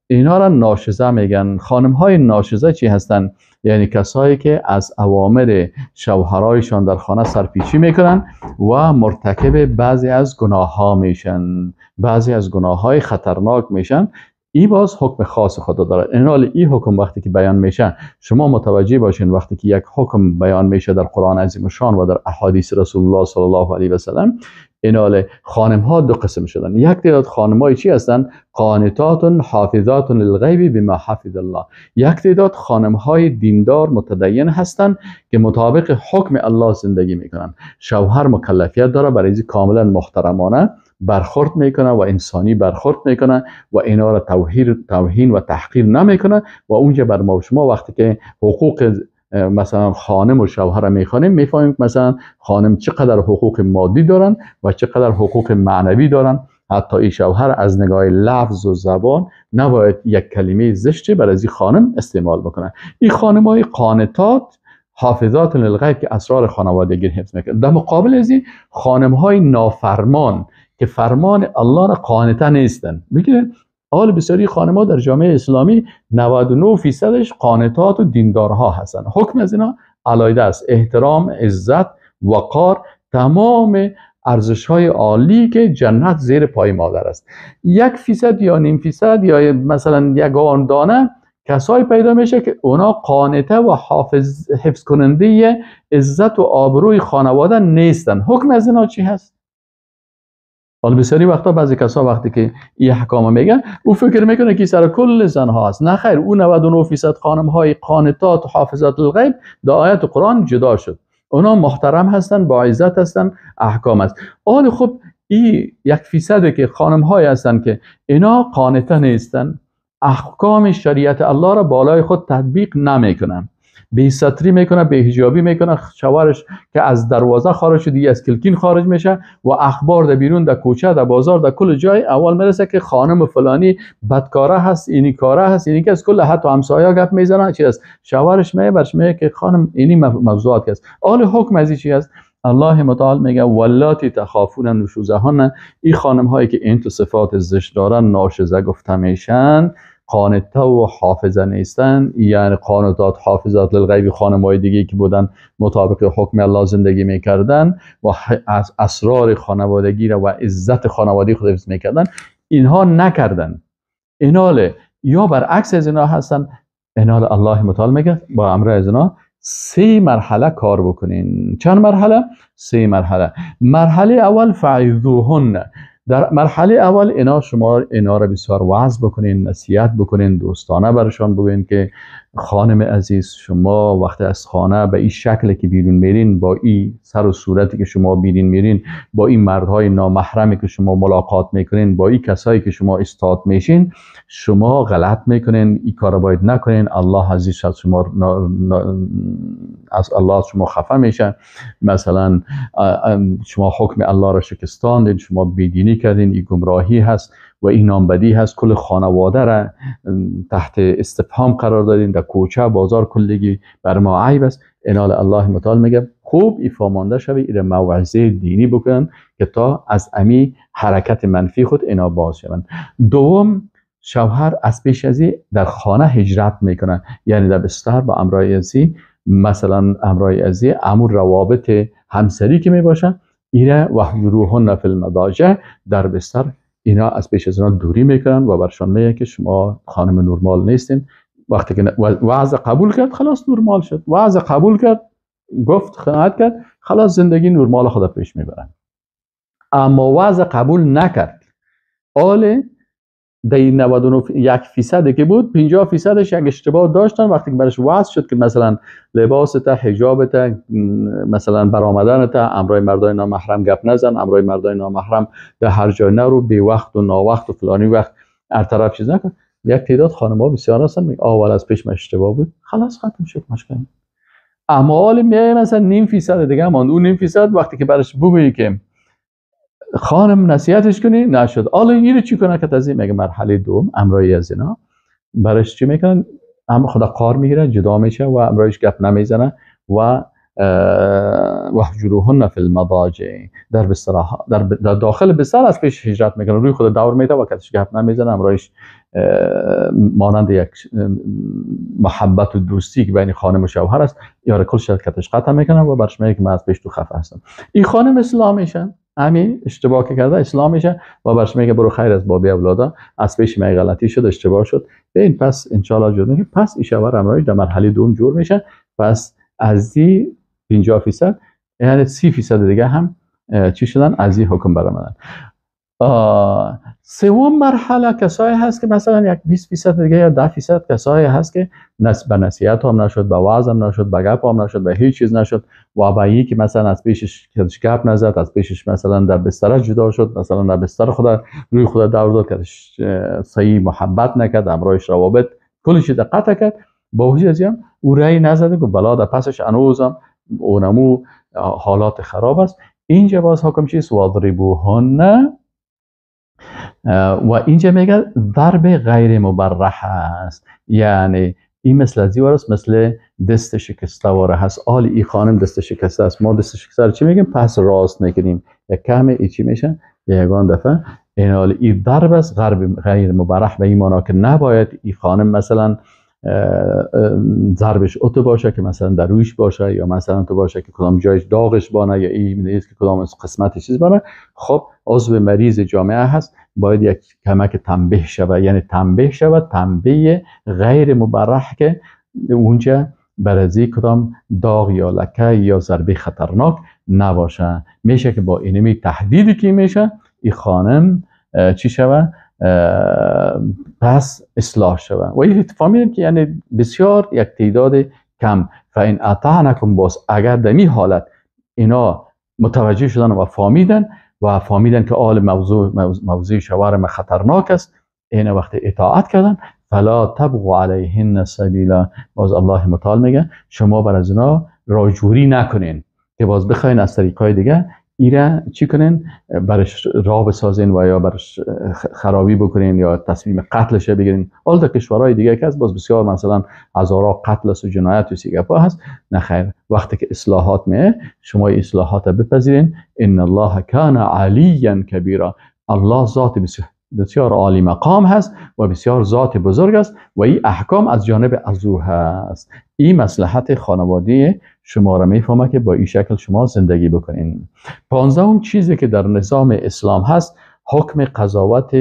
اینا را ناشزه میگن. خانم های ناشزه چی هستند؟ یعنی کسایی که از اوامر شوهرایشان در خانه سرپیچی میکنن و مرتکب بعضی از گناه ها میشن، بعضی از گناه های خطرناک میشن. ای باز حکم خاص خدا داره. این حال این حکم وقتی که بیان میشه، شما متوجه باشین وقتی که یک حکم بیان میشه در قرآن عظیم شان و در احادیث رسول الله صلی الله علیه و سلم، این حال خانم ها دو قسم شدن. یک تعداد خانم های چی هستن؟ قانتات حافظات للغیب بما حفظ الله. یک تعداد خانم های دیندار متدین هستن که مطابق حکم الله زندگی میکنن. شوهر مکلفیت داره برای این کاملا محترمانه برخورد میکنه و انسانی برخورد میکنه و اینا را توهین و تحقیر نمیکنه. و اونجا بر ما و شما وقتی که حقوق مثلا خانم و شوهر را میخوانیم، میفهمیم مثلا خانم چقدر حقوق مادی دارن و چقدر حقوق معنوی دارن. حتی این شوهر از نگاه لفظ و زبان نباید یک کلمه زشتی برای این خانم استعمال بکنه. این خانم های قانتات حافظات للغیب که اسرار خانوادگی حفظ میکنه. در مقابل از این خانم های نافرمان که فرمان الله را قانته نیستن. میگه حال بسیاری خانم‌ها در جامعه اسلامی 99% قانتات و دیندارها هستن. حکم از اینا علایده است. احترام، عزت، وقار، تمام ارزش‌های عالی که جنت زیر پای مادر است. 1% یا 0.5% یا مثلا یگان دانه کسایی پیدا میشه که اونا قانته و حفظ کننده عزت و آبروی خانواده نیستن. حکم از اینا چی هست؟ حالا بسیاری وقتا بعضی کسا وقتی که این احکام میگن، او فکر میکنه که سر کل زنها هست. نه خیر، او 99% خانم های قانتات و حافظات الغیب در آیت قرآن جدا شد. اونا محترم هستن، با عزت هستن، احکام است. حالا خب این 1% که خانم های هستن که اینا قانته نیستن، احکام شریعت الله را بالای خود تطبیق نمیکنن، بی ستری میکنه، بی حجابی میکنه، شوهرش که از دروازه خارج شده از کلکین خارج میشه و اخبار در بیرون، در کوچه، در بازار، در کل جای اول میرسه که خانم فلانی بدکاره هست، اینی کاره هست، اینی که از کل حتی همسایه گپ میزنن چی است. شوهرش میه برش میگه که خانم اینی موضوعات است. حال حکم از چی است؟ الله متعال میگه ولاتی تخافون نشوزهن. این خانم هایی که این تو صفات زشت دارن، ناشزه گفته میشن، قانته و حافظه نیستن، یعنی قانتات حافظات للغیب خانم های دیگه که بودن مطابق حکم الله زندگی میکردن و از اسرار خانوادگی را و عزت خانوادگی خود حفظ میکردن، اینها نکردن. اینال یا برعکس از اینا هستن. اینال الله متعال میگه با امر از اینا 3 مرحله کار بکنین. چند مرحله؟ 3 مرحله. مرحله اول فعظوهن. در مرحله اول اینا شما اینا را بسیار وعظ بکنین، نصیحت بکنین، دوستانه برشان بگوین که خانم عزیز، شما وقتی از خانه به این شکل که بیرون میرین، با این سر و صورتی که شما بیرون میرین، با این مردهای نامحرمی که شما ملاقات میکنین، با این کسایی که شما استاد میشین، شما غلط میکنین، این کار باید نکنین، الله عزیز از شما از الله شما خفه میشه، مثلا شما حکم الله را شکستاندین، شما بیدینی کردین، این گمراهی هست و این نامبدی هست، کل خانواده را تحت استفهام قرار دادین، در کوچه بازار کلگی بر ما عیب است. انال الله متعال میگه خوب ایفامانده شوی، ایره موعظه دینی بکنن که تا از امی حرکت منفی خود اینا باز شوند. دوم، شوهر از پیش ازی در خانه هجرت میکنه، یعنی در بستر با امرای ازی، مثلا امرای ازی امور روابط همسری که میباشه، ایره وحجروهن فی المضاجع، در بستر اینا از پیش از اینا دوری میکنن و برشان میگه که شما خانم نرمال نیستین. وقتی که وعظ قبول کرد خلاص نرمال شد، وعظ قبول کرد، گفت، خناعت کرد، خلاص زندگی نرمال خود پیش میبرن. اما وعظ قبول نکرد، آل در 99% که بود 50%ش یک اشتباه داشتن. وقتی که برش وعظ شد که مثلا لباست، حجابت، مثلا برآمدنت، امرای مردای نامحرم گپ نزن، امرای مردای نامحرم در هر جای نرو، بی وقت و ناوقت و فلانی وقت هر طرف چیز نکن. یک تعداد خانم‌ها بسیار هستن میگه آه از پیش من اشتباه بود، خلاص ختم شد مشکل. اما میای مثلا نیم فیصد دیگه ماند، اون نیم فیصد وقتی که برش بگویی که خانم نصیحتش کنی نشد. حالا اینو چی کنه که از این میگه مرحله دوم امرای از اینا برش چی میکنن؟ هم خدا قار میگیره، جدا میشه و امرایش گپ نمیزنه و وهجروهن فی المضاجع، در بسترها، در داخل بستر از پیش هجرت میکنه، روی خود دور میده و کسش گپ نمیزنه، امرایش مانند یک محبت و دوستی که بین خانم و شوهر است یاره کل شرکتش قطع میکنه و برش میگه که من از پیش تو خفه هستم. این خانم اسلام میشه، همین اشتباه که کرده اسلام میشه و برش میگه برو خیر از بابی اولادا، از پیش می غلطی شد، اشتباه شد. این پس ان شاء الله جور میشه. پس این شوهر امرایش در مرحله دوم جور میشه. پس از این 50% یعنی 30% دیگه هم چی شدن؟ از این حکم برآمدن. سوم مرحله کسایی هست که مثلا یک 20% دیگه یا 10% کسایی هست که به نصیحت هم نشد، به وعظ هم نشد، به گپ هم نشد، به هیچ چیز نشد و به یکی که مثلا از پیشش گپ نزد، از پیشش مثلا در بستر جدا شد، مثلا در بستر خود روی خود دور داد، که صحیح محبت نکرد، امرایش روابط کل چیز قطع کرد، با وجود از این او رأی نزده که بلا در پسش هنوزم اونمو حالات خراب است. اینجا باز حکم چیست؟ واضربوهن. و اینجا میگه ضرب غیر مبرح است، یعنی این مثل از است، مثل دست شکسته واره هست. آل ای خانم دست شکسته است، ما دست شکسته رو چی میگیم؟ پس راست میکنیم یک کم ای چی میشه یگان دفعه. این آل ای ضرب است غیر مبرح، به این معنا که نباید ای خانم مثلا ضربش اتو باشه که مثلا در رویش باشه، یا مثلا تو باشه که کدام جایش داغش بانه، یا این نیست که کدام قسمت چیز بانه. خب عضو مریض جامعه هست، باید یک کمک تنبیه شود، یعنی تنبیه شود، تنبیه غیر مبرح که اونجا برازی کدام داغ یا لکه یا ضربه خطرناک نباشه. میشه که با اینمی تهدیدی که میشه این خانم چی شوه؟ پس اصلاح شوه. و این فهمیدیم که یعنی بسیار یک تعداد کم. فان اطعنکم، باز اگر دمی حالت اینا متوجه شدن و فهمیدن که آل موضوع شوهر ما خطرناک است، این وقت اطاعت کردن، فلا تبغوا علیهن سبیلا. باز الله متعال میگه شما بر از اینا راجوری نکنین که باز بخواین از طریقای دیگه ایره چی کنین، برش راه بسازین و یا برش خرابی بکنین یا تصمیم قتلش بگیرین. حالا در کشورهای دیگه که هست باز بسیار مثلا هزارها قتل است و جنایت و سیگپا هست. نه خیر، وقتی که اصلاحات میه شما اصلاحات بپذیرین. ان الله کان علیا کبیرا، الله ذات بسیار عالی مقام هست و بسیار ذات بزرگ است و این احکام از جانب از او هست. این مصلحت خانواده شما را میفهمه که با این شکل شما زندگی بکنین. 15 چیزی که در نظام اسلام هست، حکم قضاوت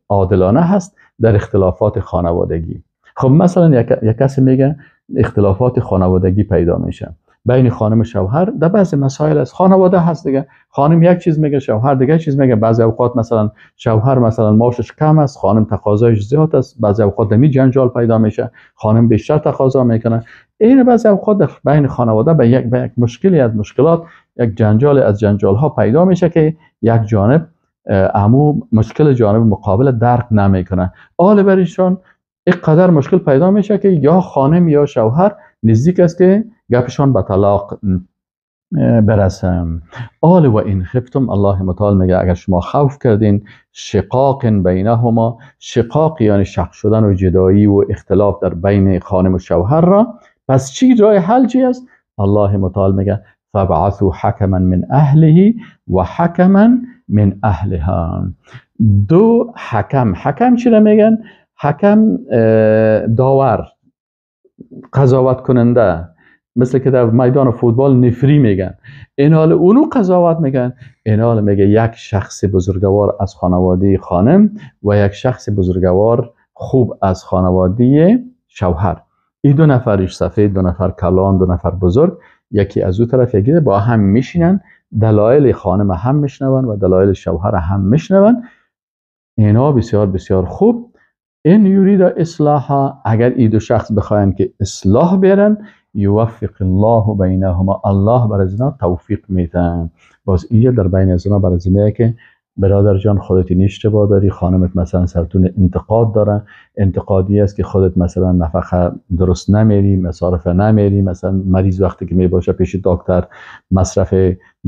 عادلانه هست در اختلافات خانوادگی. خب مثلا یک کسی میگه اختلافات خانوادگی پیدا میشه بین خانم و شوهر در بعضی مسائل از خانواده هست دیگه. خانم یک چیز میگه، شوهر دیگه چیز میگه. بعضی اوقات مثلا شوهر مثلا معاشش کم است، خانم تقاضایش زیاد است، بعضی اوقات دمی جنجال پیدا میشه، خانم بیشتر تقاضا میکنه. این بعضی اوقات بین خانواده به یک مشکلی از مشکلات، یک جنجال از جنجال ها پیدا میشه که یک جانب عمو مشکل جانب مقابل درک نمیکنه. آل برشان اینقدر مشکل پیدا میشه که یا خانم یا شوهر نزدیک است که گپشان به طلاق برسم. آل و این خفتم، الله متعال میگه اگر شما خوف کردین، شقاق بینهما، شقاق یعنی شق شدن و جدایی و اختلاف در بین خانم و شوهر را، پس چی راه حل چی است؟ الله متعال میگه فبعثوا حکما من اهله و حکما من اهلها. دو حکم، حکم چی را میگن؟ حکم داور، قضاوت کننده، مثل که در میدان فوتبال نفری میگن. این حال اونو قضاوت میگن. این حال میگه یک شخص بزرگوار از خانواده خانم و یک شخص بزرگوار خوب از خانواده شوهر. این دو نفرش سفید، دو نفر کلان، دو نفر بزرگ، یکی از او طرف یکی با هم میشینن، دلایل خانم هم میشنون و دلایل شوهر هم میشنون. اینا بسیار بسیار خوب. این یورید اصلاحا، اگر این دو شخص بخواین که اصلاح بیارن، یوفق الله بینهما، الله بر از اینا توفیق میتن. باز اینجا در بین از اینا بر از اینا که برادر جان خودت این اشتباه داری، خانمت مثلا سرتون انتقاد داره، انتقادی است که خودت مثلا نفقه درست نمیری، مصارف نمیری، مثلا مریض وقتی که میباشه پیش دکتر مصرف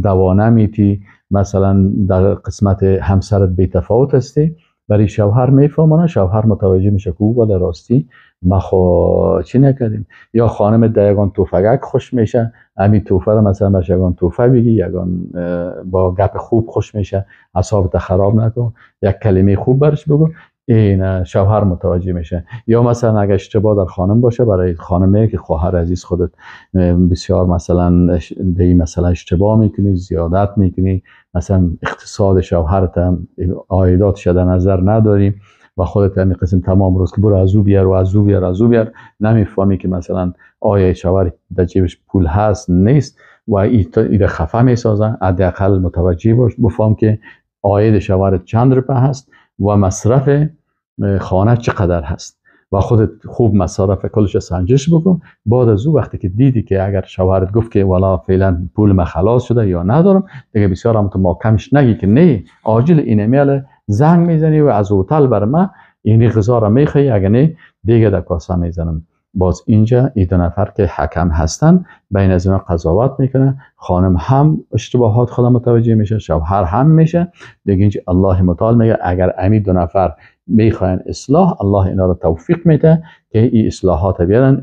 دوا نمیتی، مثلا در قسمت همسرت بی تفاوت هستی. برای شوهر میفهمانه، شوهر متوجه میشه که او ولی راستی ما خو چی نکردیم. یا خانم در یگان توفگک خوش میشه، همین توفه رو مثلا برش یگان توفه بگی، یگان با گپ خوب خوش میشه، اعصابت خراب نکن، یک کلمه خوب برش بگو، این شوهر متوجه میشه. یا مثلا اگه اشتباه در خانم باشه، برای خانمه که خواهر عزیز خودت بسیار مثلا دی مثلا اشتباه میکنی، زیادت میکنی، مثلا اقتصاد شوهرت هم عایداتش در نظر نداری و خودت هم قسم تمام روز که برو از او بیار و از او بیار از او بیار، نمیفهمی که مثلا آیا شوهر در جیبش پول هست نیست و ایده خفه میسازه. حداقل متوجه باش، بفهم که عاید شوهرت چند روپه هست و مصرف خانه چقدر هست و خودت خوب مصارف کلش سنجش بکن. بعد از او وقتی که دیدی که اگر شوهرت گفت که والا فعلا پول ما خلاص شده یا ندارم دیگه، بسیار هم تو ما کمش نگی که نه، عاجل اینمیل زنگ میزنی و از هتل بر ما اینی غذا را میخوای، اگه نه دیگه در کاسه میزنم. باز اینجا این دو نفر که حکم هستن بین از اینا قضاوت میکنه، خانم هم اشتباهات خودم متوجه میشه، شوهر هم میشه دیگه. اینجا الله متعال میگه اگر امی دو نفر میخواین اصلاح، الله اینا رو توفیق میده که این اصلاحات بیارن.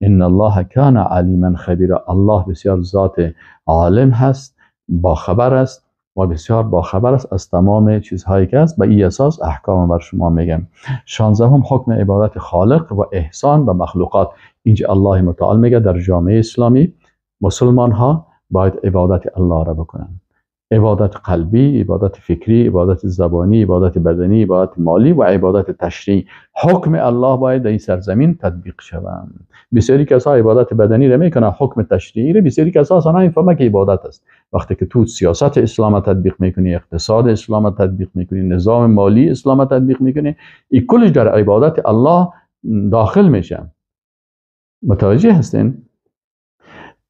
ان الله کان علیما خبیرا. الله بسیار ذات عالم هست، باخبر است و بسیار باخبر است از تمام چیزهایی که است. به این اساس احکام بر شما میگم. 16 حکم عبادت خالق و احسان به مخلوقات. اینجا الله متعال میگه در جامعه اسلامی مسلمان ها باید عبادت الله را بکنن، عبادت قلبی، عبادت فکری، عبادت زبانی، عبادت بدنی، عبادت مالی و عبادت تشریعی. حکم الله باید در این سرزمین تطبیق شوند. بسیاری کسا عبادت بدنی را میکنن، حکم تشریعی را بسیاری کسا اصلا نمیفهمن که عبادت است. وقتی که تو سیاست اسلام تطبیق میکنی، اقتصاد اسلام تطبیق میکنی، نظام مالی اسلام تطبیق میکنی، این کلش در عبادت الله داخل میشه. متوجه هستین؟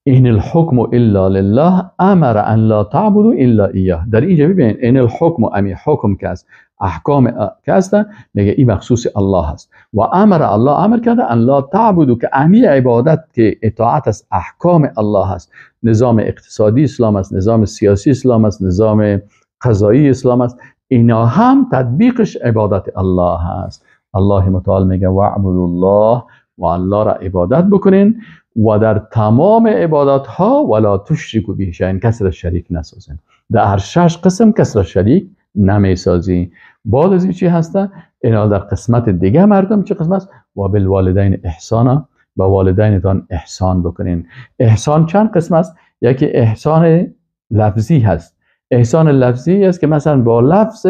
این الحکم الا لله امر ان لا تعبدوا الا ایاه. در اینجا ببینید این الحکم امی حکم که است، احکام که است، میگه این مخصوص الله است و امر الله امر کرده ان لا تعبدوا که امی عبادت که اطاعت است، احکام الله است. نظام اقتصادی اسلام است، نظام سیاسی اسلام است، نظام قضایی اسلام است، اینا هم تطبیقش عبادت الله است. الله متعال میگه واعبدوا الله و الله را عبادت بکنین و در تمام عبادت ها ولا تشرکوا به شیئا، کس را شریک نسازین. در هر شش قسم کس را شریک نمیسازی. بعد از این چی هسته؟ اینا در قسمت دیگه مردم چه قسم است؟ و بالوالدین احسانا، با والدینتان احسان بکنین. احسان چند قسم است؟ یکی احسان لفظی هست. احسان لفظی است که مثلا با لفظ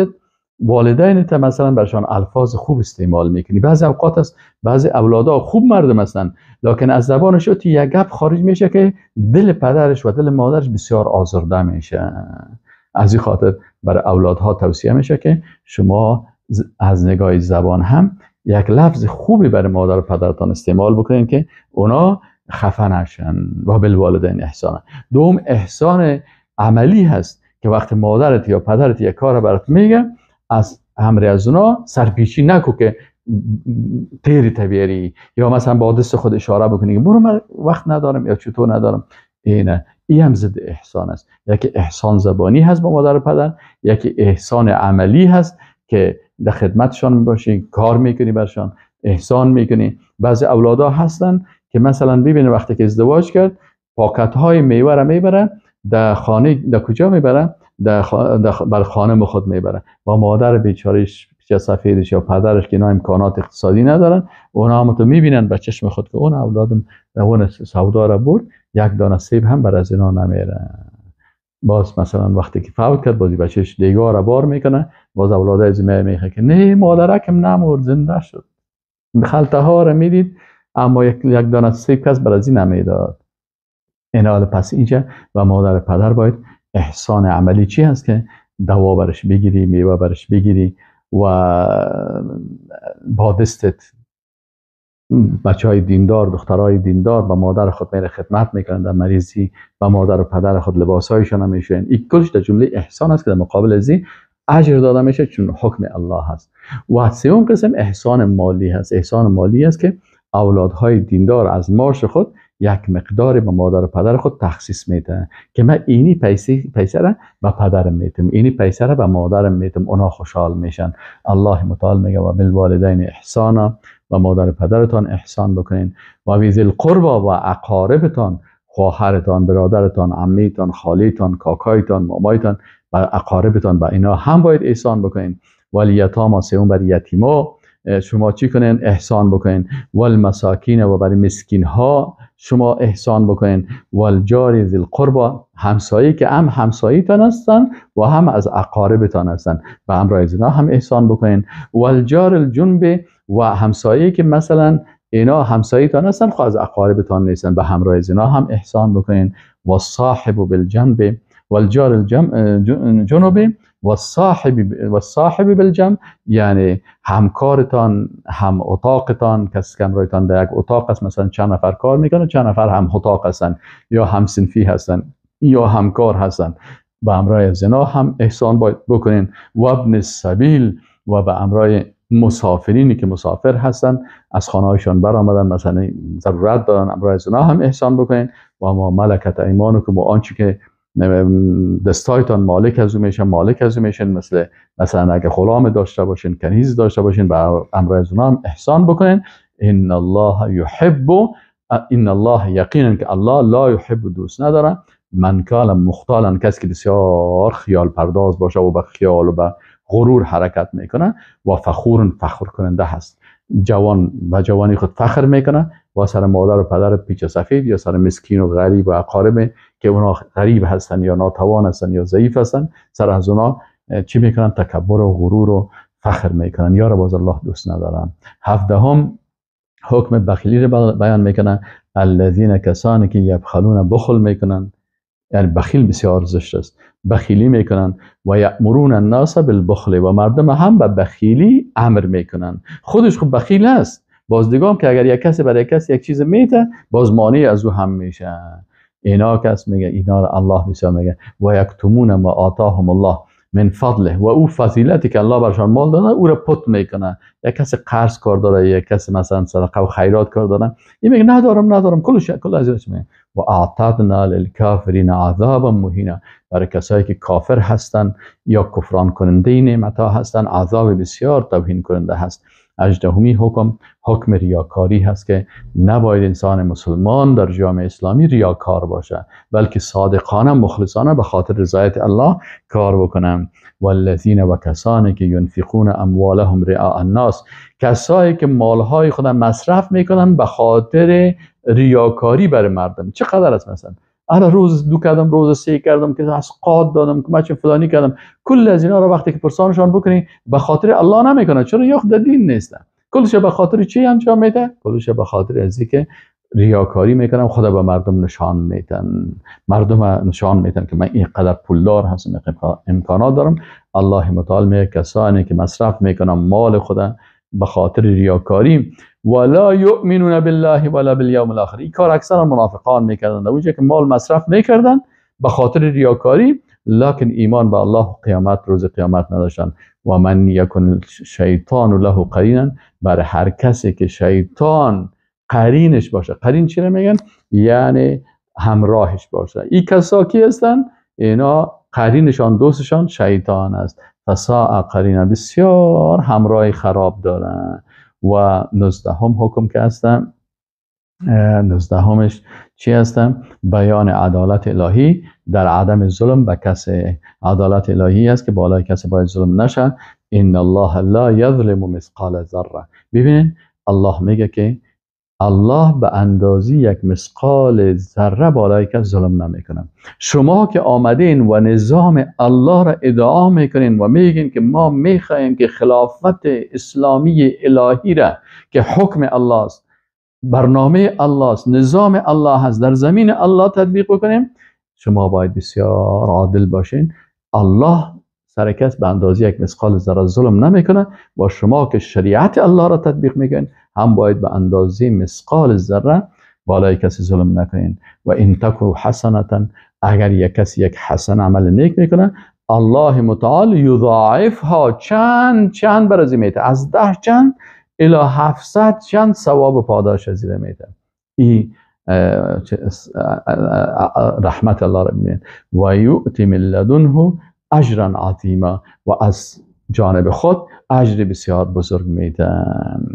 والدینت مثلا برشان الفاظ خوب استعمال میکنی. بعضی اوقات است بعضی اولادا خوب مردم هستن، لکن از زبانش یک گپ خارج میشه که دل پدرش و دل مادرش بسیار آزرده میشه. از این خاطر برای اولادها توصیه میشه که شما از نگاه زبان هم یک لفظ خوبی برای مادر و پدرتان استعمال بکنین که اونا خفه نشن. و بالوالدین احسان. دوم احسان عملی هست که وقتی مادرت یا پدرت یک کار برات میگه از امر از اونا سرپیچی نکو که تیری تبیری یا مثلا با دست خود اشاره بکنی که برو من وقت ندارم یا چطور ندارم. اینه این هم ضد احسان است. یکی احسان زبانی هست با مادر و پدر، یکی احسان عملی هست که در خدمتشان میباشی، کار میکنی برشان، احسان میکنی. بعضی اولادا هستن که مثلا ببینه وقتی که ازدواج کرد پاکت های میوه را میبره در خانه، در کجا میبره؟ در بر خانم خود میبره و مادر بیچارهش پیچه سفیدش یا پدرش که اینا امکانات اقتصادی ندارن، اونا هم تو میبینن به چشم خود که اون اولادم اون سودا را برد، یک دانه سیب هم بر از اینا نمیره. باز مثلا وقتی که فوت کرد بازی بچهش دیگه را بار میکنه، باز اولاد از میخه که نه مادرکم نمرد زنده شد، خلطه ها را میدید اما یک دانه سیب کس بر از این نمیداد. این پس اینجا و مادر پدر باید احسان عملی چی هست که دوا برش بگیری، میوه برش بگیری و با دستت بچه های دیندار، دخترای دیندار به مادر خود میره خدمت میکنن در مریضی، به مادر و پدر خود لباسهایشان هم میشوین. این کلش در جمله احسان است که در مقابل ازی اجر داده میشه، چون حکم الله هست. و سوم قسم احسان مالی هست. احسان مالی است که اولادهای دیندار از معاش خود یک مقدار به مادر و پدر خود تخصیص میده که من اینی پیسه را به پدرم میتم، اینی پیسه را به مادرم میتم، اونا خوشحال میشن. الله متعال میگه و بالوالدین احسانا، و مادر و پدرتان احسان بکنین، و بذی القربا، و اقاربتان، خواهرتان، برادرتان، عمیتان، خالیتان، کاکایتان، مامایتان، و اقاربتان، و اینا هم باید احسان بکنین. والیتاما، سوم بر یتیما شما چی کنین؟ احسان بکنین. والمساکین، و برای مسکین ها شما احسان بکنین. والجار ذی القربا، همسایه که هم همسایه‌تان هستن و هم از اقاربتان هستن، و همراه از اینا هم احسان بکنین. والجار الجنب، و همسایه که مثلا اینا همسایه‌تان هستن خب از اقاربتان نیستن، به همراه از اینا هم احسان بکنین. و صاحب بالجنب، والجار الجنوب، و صاحب بالجنب، یعنی همکارتان، هم اتاقتان، کسی که همراهتان در یک اتاق است، مثلا چند نفر کار میکنه، چند نفر هم اتاق هستن یا هم صنفی هستن یا همکار هستن، به همراه از اینا هم احسان باید بکنین. و ابن السبیل، و به همراه مسافرینی که مسافر هستن، از خانه‌هایشان برآمدن، مثلا ضرورت دارن، همراه از اینا هم احسان بکنین. و ما ملکت ایمانکم، و آنچه که دستایتان مالک از او میشن، مالک از او میشن، مثلا اگه غلام داشته باشین، کنیز داشته باشین، به همراه از اونا هم احسان بکنین. ان الله یحب، ان الله یقینا که الله لا یحب، دوست نداره، من کان مختالا، کسی که بسیار خیال پرداز باشه و به خیال و به غرور حرکت میکنه، و فخور، فخر کننده هست، جوان و جوانی خود فخر میکنه و سر مادر و پدر پیچ سفید یا سر مسکین و غریب و اقارب که اونا غریب هستن یا ناتوان هستن یا ضعیف هستن، سر از اونا چی میکنن؟ تکبر و غرور و فخر میکنن. یا باز الله دوست ندارن. هفدهم حکم بخیلی رو بیان میکنن. الذین، کسانی که یبخلون، بخل میکنن، یعنی بخیل بسیار زشت است، بخیلی میکنن. و یأمرون الناس بالبخل، و مردم هم به بخیلی امر میکنن. خودش خب بخیل است، باز دیگه هم که اگر یک کسی برای کسی یک چیز میته، باز مانع از او هم میشه. اینا کس میگه، اینا رو الله بسیار میگه و یکتمون ما آتاهم الله من فضله، و او فضیلتی که الله برشان مال داده او رو پت میکنه. یک کسی قرض کار داره، یک کسی مثلا صدقه و خیرات کار داره، این میگه ندارم ندارم، کلش کل از میگه. و اعتدنا للکافرین عذابا مهینا، برای کسایی که کافر هستن یا کفران کننده نعمت‌ها هستن، عذاب بسیار توهین کننده هست. هجدهمی حکم، حکم ریاکاری هست که نباید انسان مسلمان در جامعه اسلامی ریاکار باشه، بلکه صادقانه مخلصانه به خاطر رضایت الله کار بکنم. والذین، و کسانی که ینفقون اموالهم رئاء الناس، کسایی که مالهای خود مصرف میکنن به خاطر ریاکاری برای مردم. چقدر است مثلا انا روز دو کردم، روز سه کردم، که از قاد دادم، که من چه فلانی کردم، کل از اینا رو وقتی که پرسانشان بکنی به خاطر الله نمیکنه، چرا؟ یا خود دین نیستن. کلش به خاطر چی انجام میده؟ کلش به خاطر از اینکه ریاکاری میکنم، خدا به مردم نشان میدن، مردم نشان میدن که من اینقدر پولدار هستم، امکانات دارم. الله متعال میگه کسانی که مصرف میکنن مال خدا به خاطر ریاکاری، ولا یؤمنون بالله ولا بالیوم الاخر، این کار اکثر منافقان میکردن، در اونجا که مال مصرف میکردن به خاطر ریاکاری، لکن ایمان به الله و قیامت، روز قیامت نداشتن. و من یکن شیطان له قرینا، برای هر کسی که شیطان قرینش باشه، قرین چی رو میگن؟ یعنی همراهش باشه. این کسا کی هستن؟ اینا قرینشان، دوستشان شیطان است. فساء قرینا، بسیار همراه خراب دارن. و 19 حکم که هستن، 19 چی هستن؟ بیان عدالت الهی در عدم ظلم به کسی. عدالت الهی است که بالای کسی باید ظلم نشه. ان الله لا یظلم مثقال ذره. ببینین الله میگه که الله به اندازی یک مثقال ذره بالای کس ظلم نمیکنه. شما که آمدین و نظام الله را ادعا میکنین و میگین که ما میخواهیم که خلافت اسلامی الهی را که حکم الله است، برنامه الله است، نظام الله هست، در زمین الله تطبیق بکنیم، شما باید بسیار عادل باشین. الله سر کس به اندازه یک مثقال ذره ظلم نمیکنه و شما که شریعت الله را تطبیق میکنین هم باید به اندازه مثقال ذره بالای کسی ظلم نکنین. و این تکو حسنتا، اگر یک کسی یک حسن عمل نیک میکنه، الله متعال یضاعفها، چند چند بر از میته، از 10 چند الی 700 چند ثواب و پاداش از میته. این رحمت الله را ببینید. و یؤتی من لدنه اجرا عظیما، و از جانب خود اجر بسیار بزرگ میدن.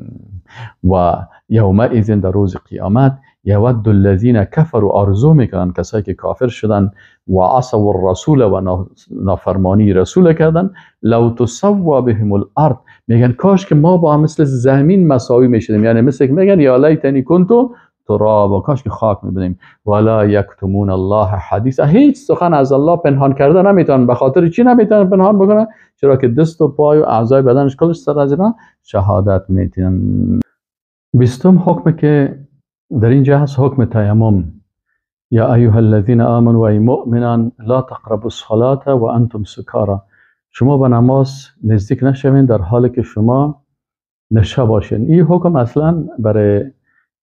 و یومئذ، در روز قیامت، یود الذین کفروا، آرزو میکنن کسایی که کافر شدن، و عصوا الرسول، و نافرمانی رسول کردن، لو تسوى بهم الارض، میگن کاش که ما با مثل زمین مساوی میشدیم، یعنی مثل که میگن یا لیتنی کنت ترابا، کاش که خاک میبینیم. ولا یکتمون الله حدیثا، هیچ سخن از الله پنهان کرده نمیتونن. به خاطر چی نمیتونن پنهان بکنن؟ چرا که دست و پای و اعضای بدنش کلش سر از اینا شهادت میتونن. 20 حکم که در اینجا هست حکم تیمم. یا ایها الذین آمنوا، ای مؤمنان، لا تقربوا الصلاة و انتم سکارا، شما به نماز نزدیک نشوین در حالی که شما نشه باشین. این حکم اصلا برای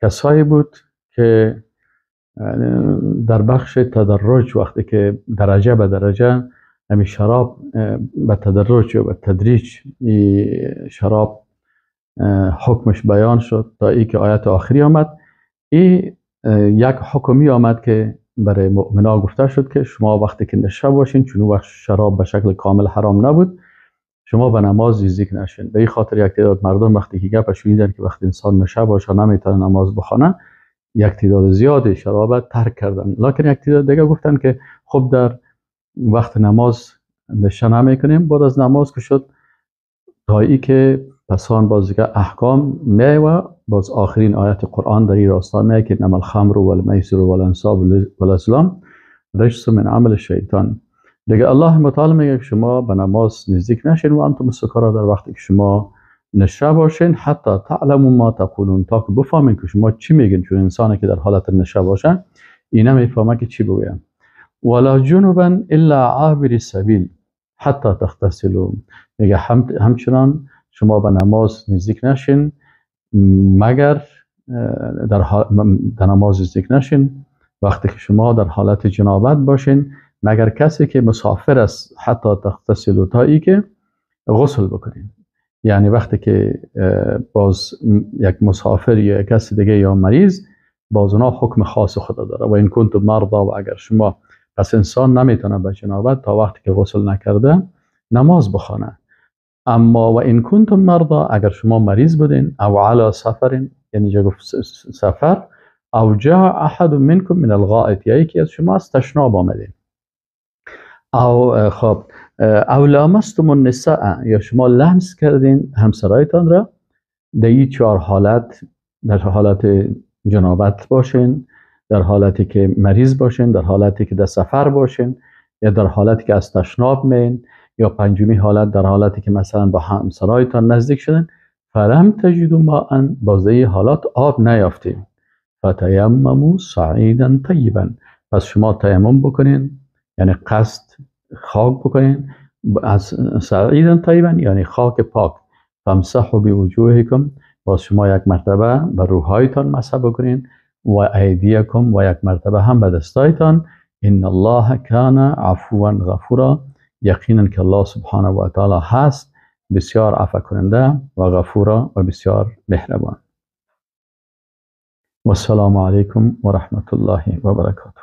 کسایی بود که در بخش تدرج، وقتی که درجه به درجه همین شراب به تدرج و به تدریج شراب حکمش بیان شد تا ای که آیت آخری آمد، این یک حکمی آمد که برای مؤمنا گفته شد که شما وقتی که نشه باشین، چون وقت شراب به شکل کامل حرام نبود، شما به نماز نزدیک نشین. به این خاطر یک تعداد مردم وقتی که گپ شنیدن که وقتی انسان نشه باشه نمیتونه نماز بخونه، یک تعداد زیاد شراب ترک کردن. لکن یک تعداد دیگه گفتن که خب در وقت نماز نشه نمیکنیم، بعد از نماز که شد تا ای که پسان باز دیگه احکام می و باز آخرین آیت قرآن در این راستا می که انما الخمر والمیسر والانصاب والازلام رجس من عمل الشیطان. دیگه الله متعال میگه که شما به نماز نزدیک نشین و انتم سکارا، در وقتی که شما نشه باشین، حتی تعلموا ما تقولون، تا که بفهمین که شما چی میگین، چون انسانی که در حالت نشه باشه اینا میفهمه که چی بگویم. ولا جنبا الا عابر السبیل حتی تغتسلوا، میگه همچنان شما به نماز نزدیک نشین مگر در نماز نزدیک نشین وقتی که شما در حالت جنابت باشین، مگر کسی که مسافر است، حتی تغتسلوا، تا ای که غسل بکنین. یعنی وقتی که باز یک مسافر یا کسی دیگه یا مریض، باز اونا حکم خاص خدا داره. و این کنتم مرضا، و اگر شما، پس انسان نمیتونه به جنابت تا وقتی که غسل نکرده نماز بخونه. اما و این کنتم مرضا، اگر شما مریض بودین، او علی سفر، یعنی جا گفت سفر، او جاء احد منکم من الغائط، یا یکی از شما از تشناب آمدین، او خب او لامستم النساء، یا شما لمس کردین همسرایتان را، در این 4 حالت، در حالت جنابت باشین، در حالتی که مریض باشین، در حالتی که در سفر باشین، یا در حالتی که از تشناب مین، یا پنجمی حالت در حالتی که مثلا با همسرایتان نزدیک شدن، فلم تجدوا ماء، باز در حالات آب نیافتین، فتیمموا صعیدا طیبا، پس شما تیمم بکنین، یعنی قصد خاک بکنین، از صعیدا طیبا یعنی خاک پاک، فامسحوا بوجوهکم، باز شما یک مرتبه بر روحایتان مسح بکنین، و ایدیکم، و یک مرتبه هم به دستایتان، ان الله کان عفوا غفورا، یقینا که الله سبحانه و تعالی هست بسیار عفو کننده و غفورا و بسیار مهربان. والسلام علیکم و رحمت الله و برکاته.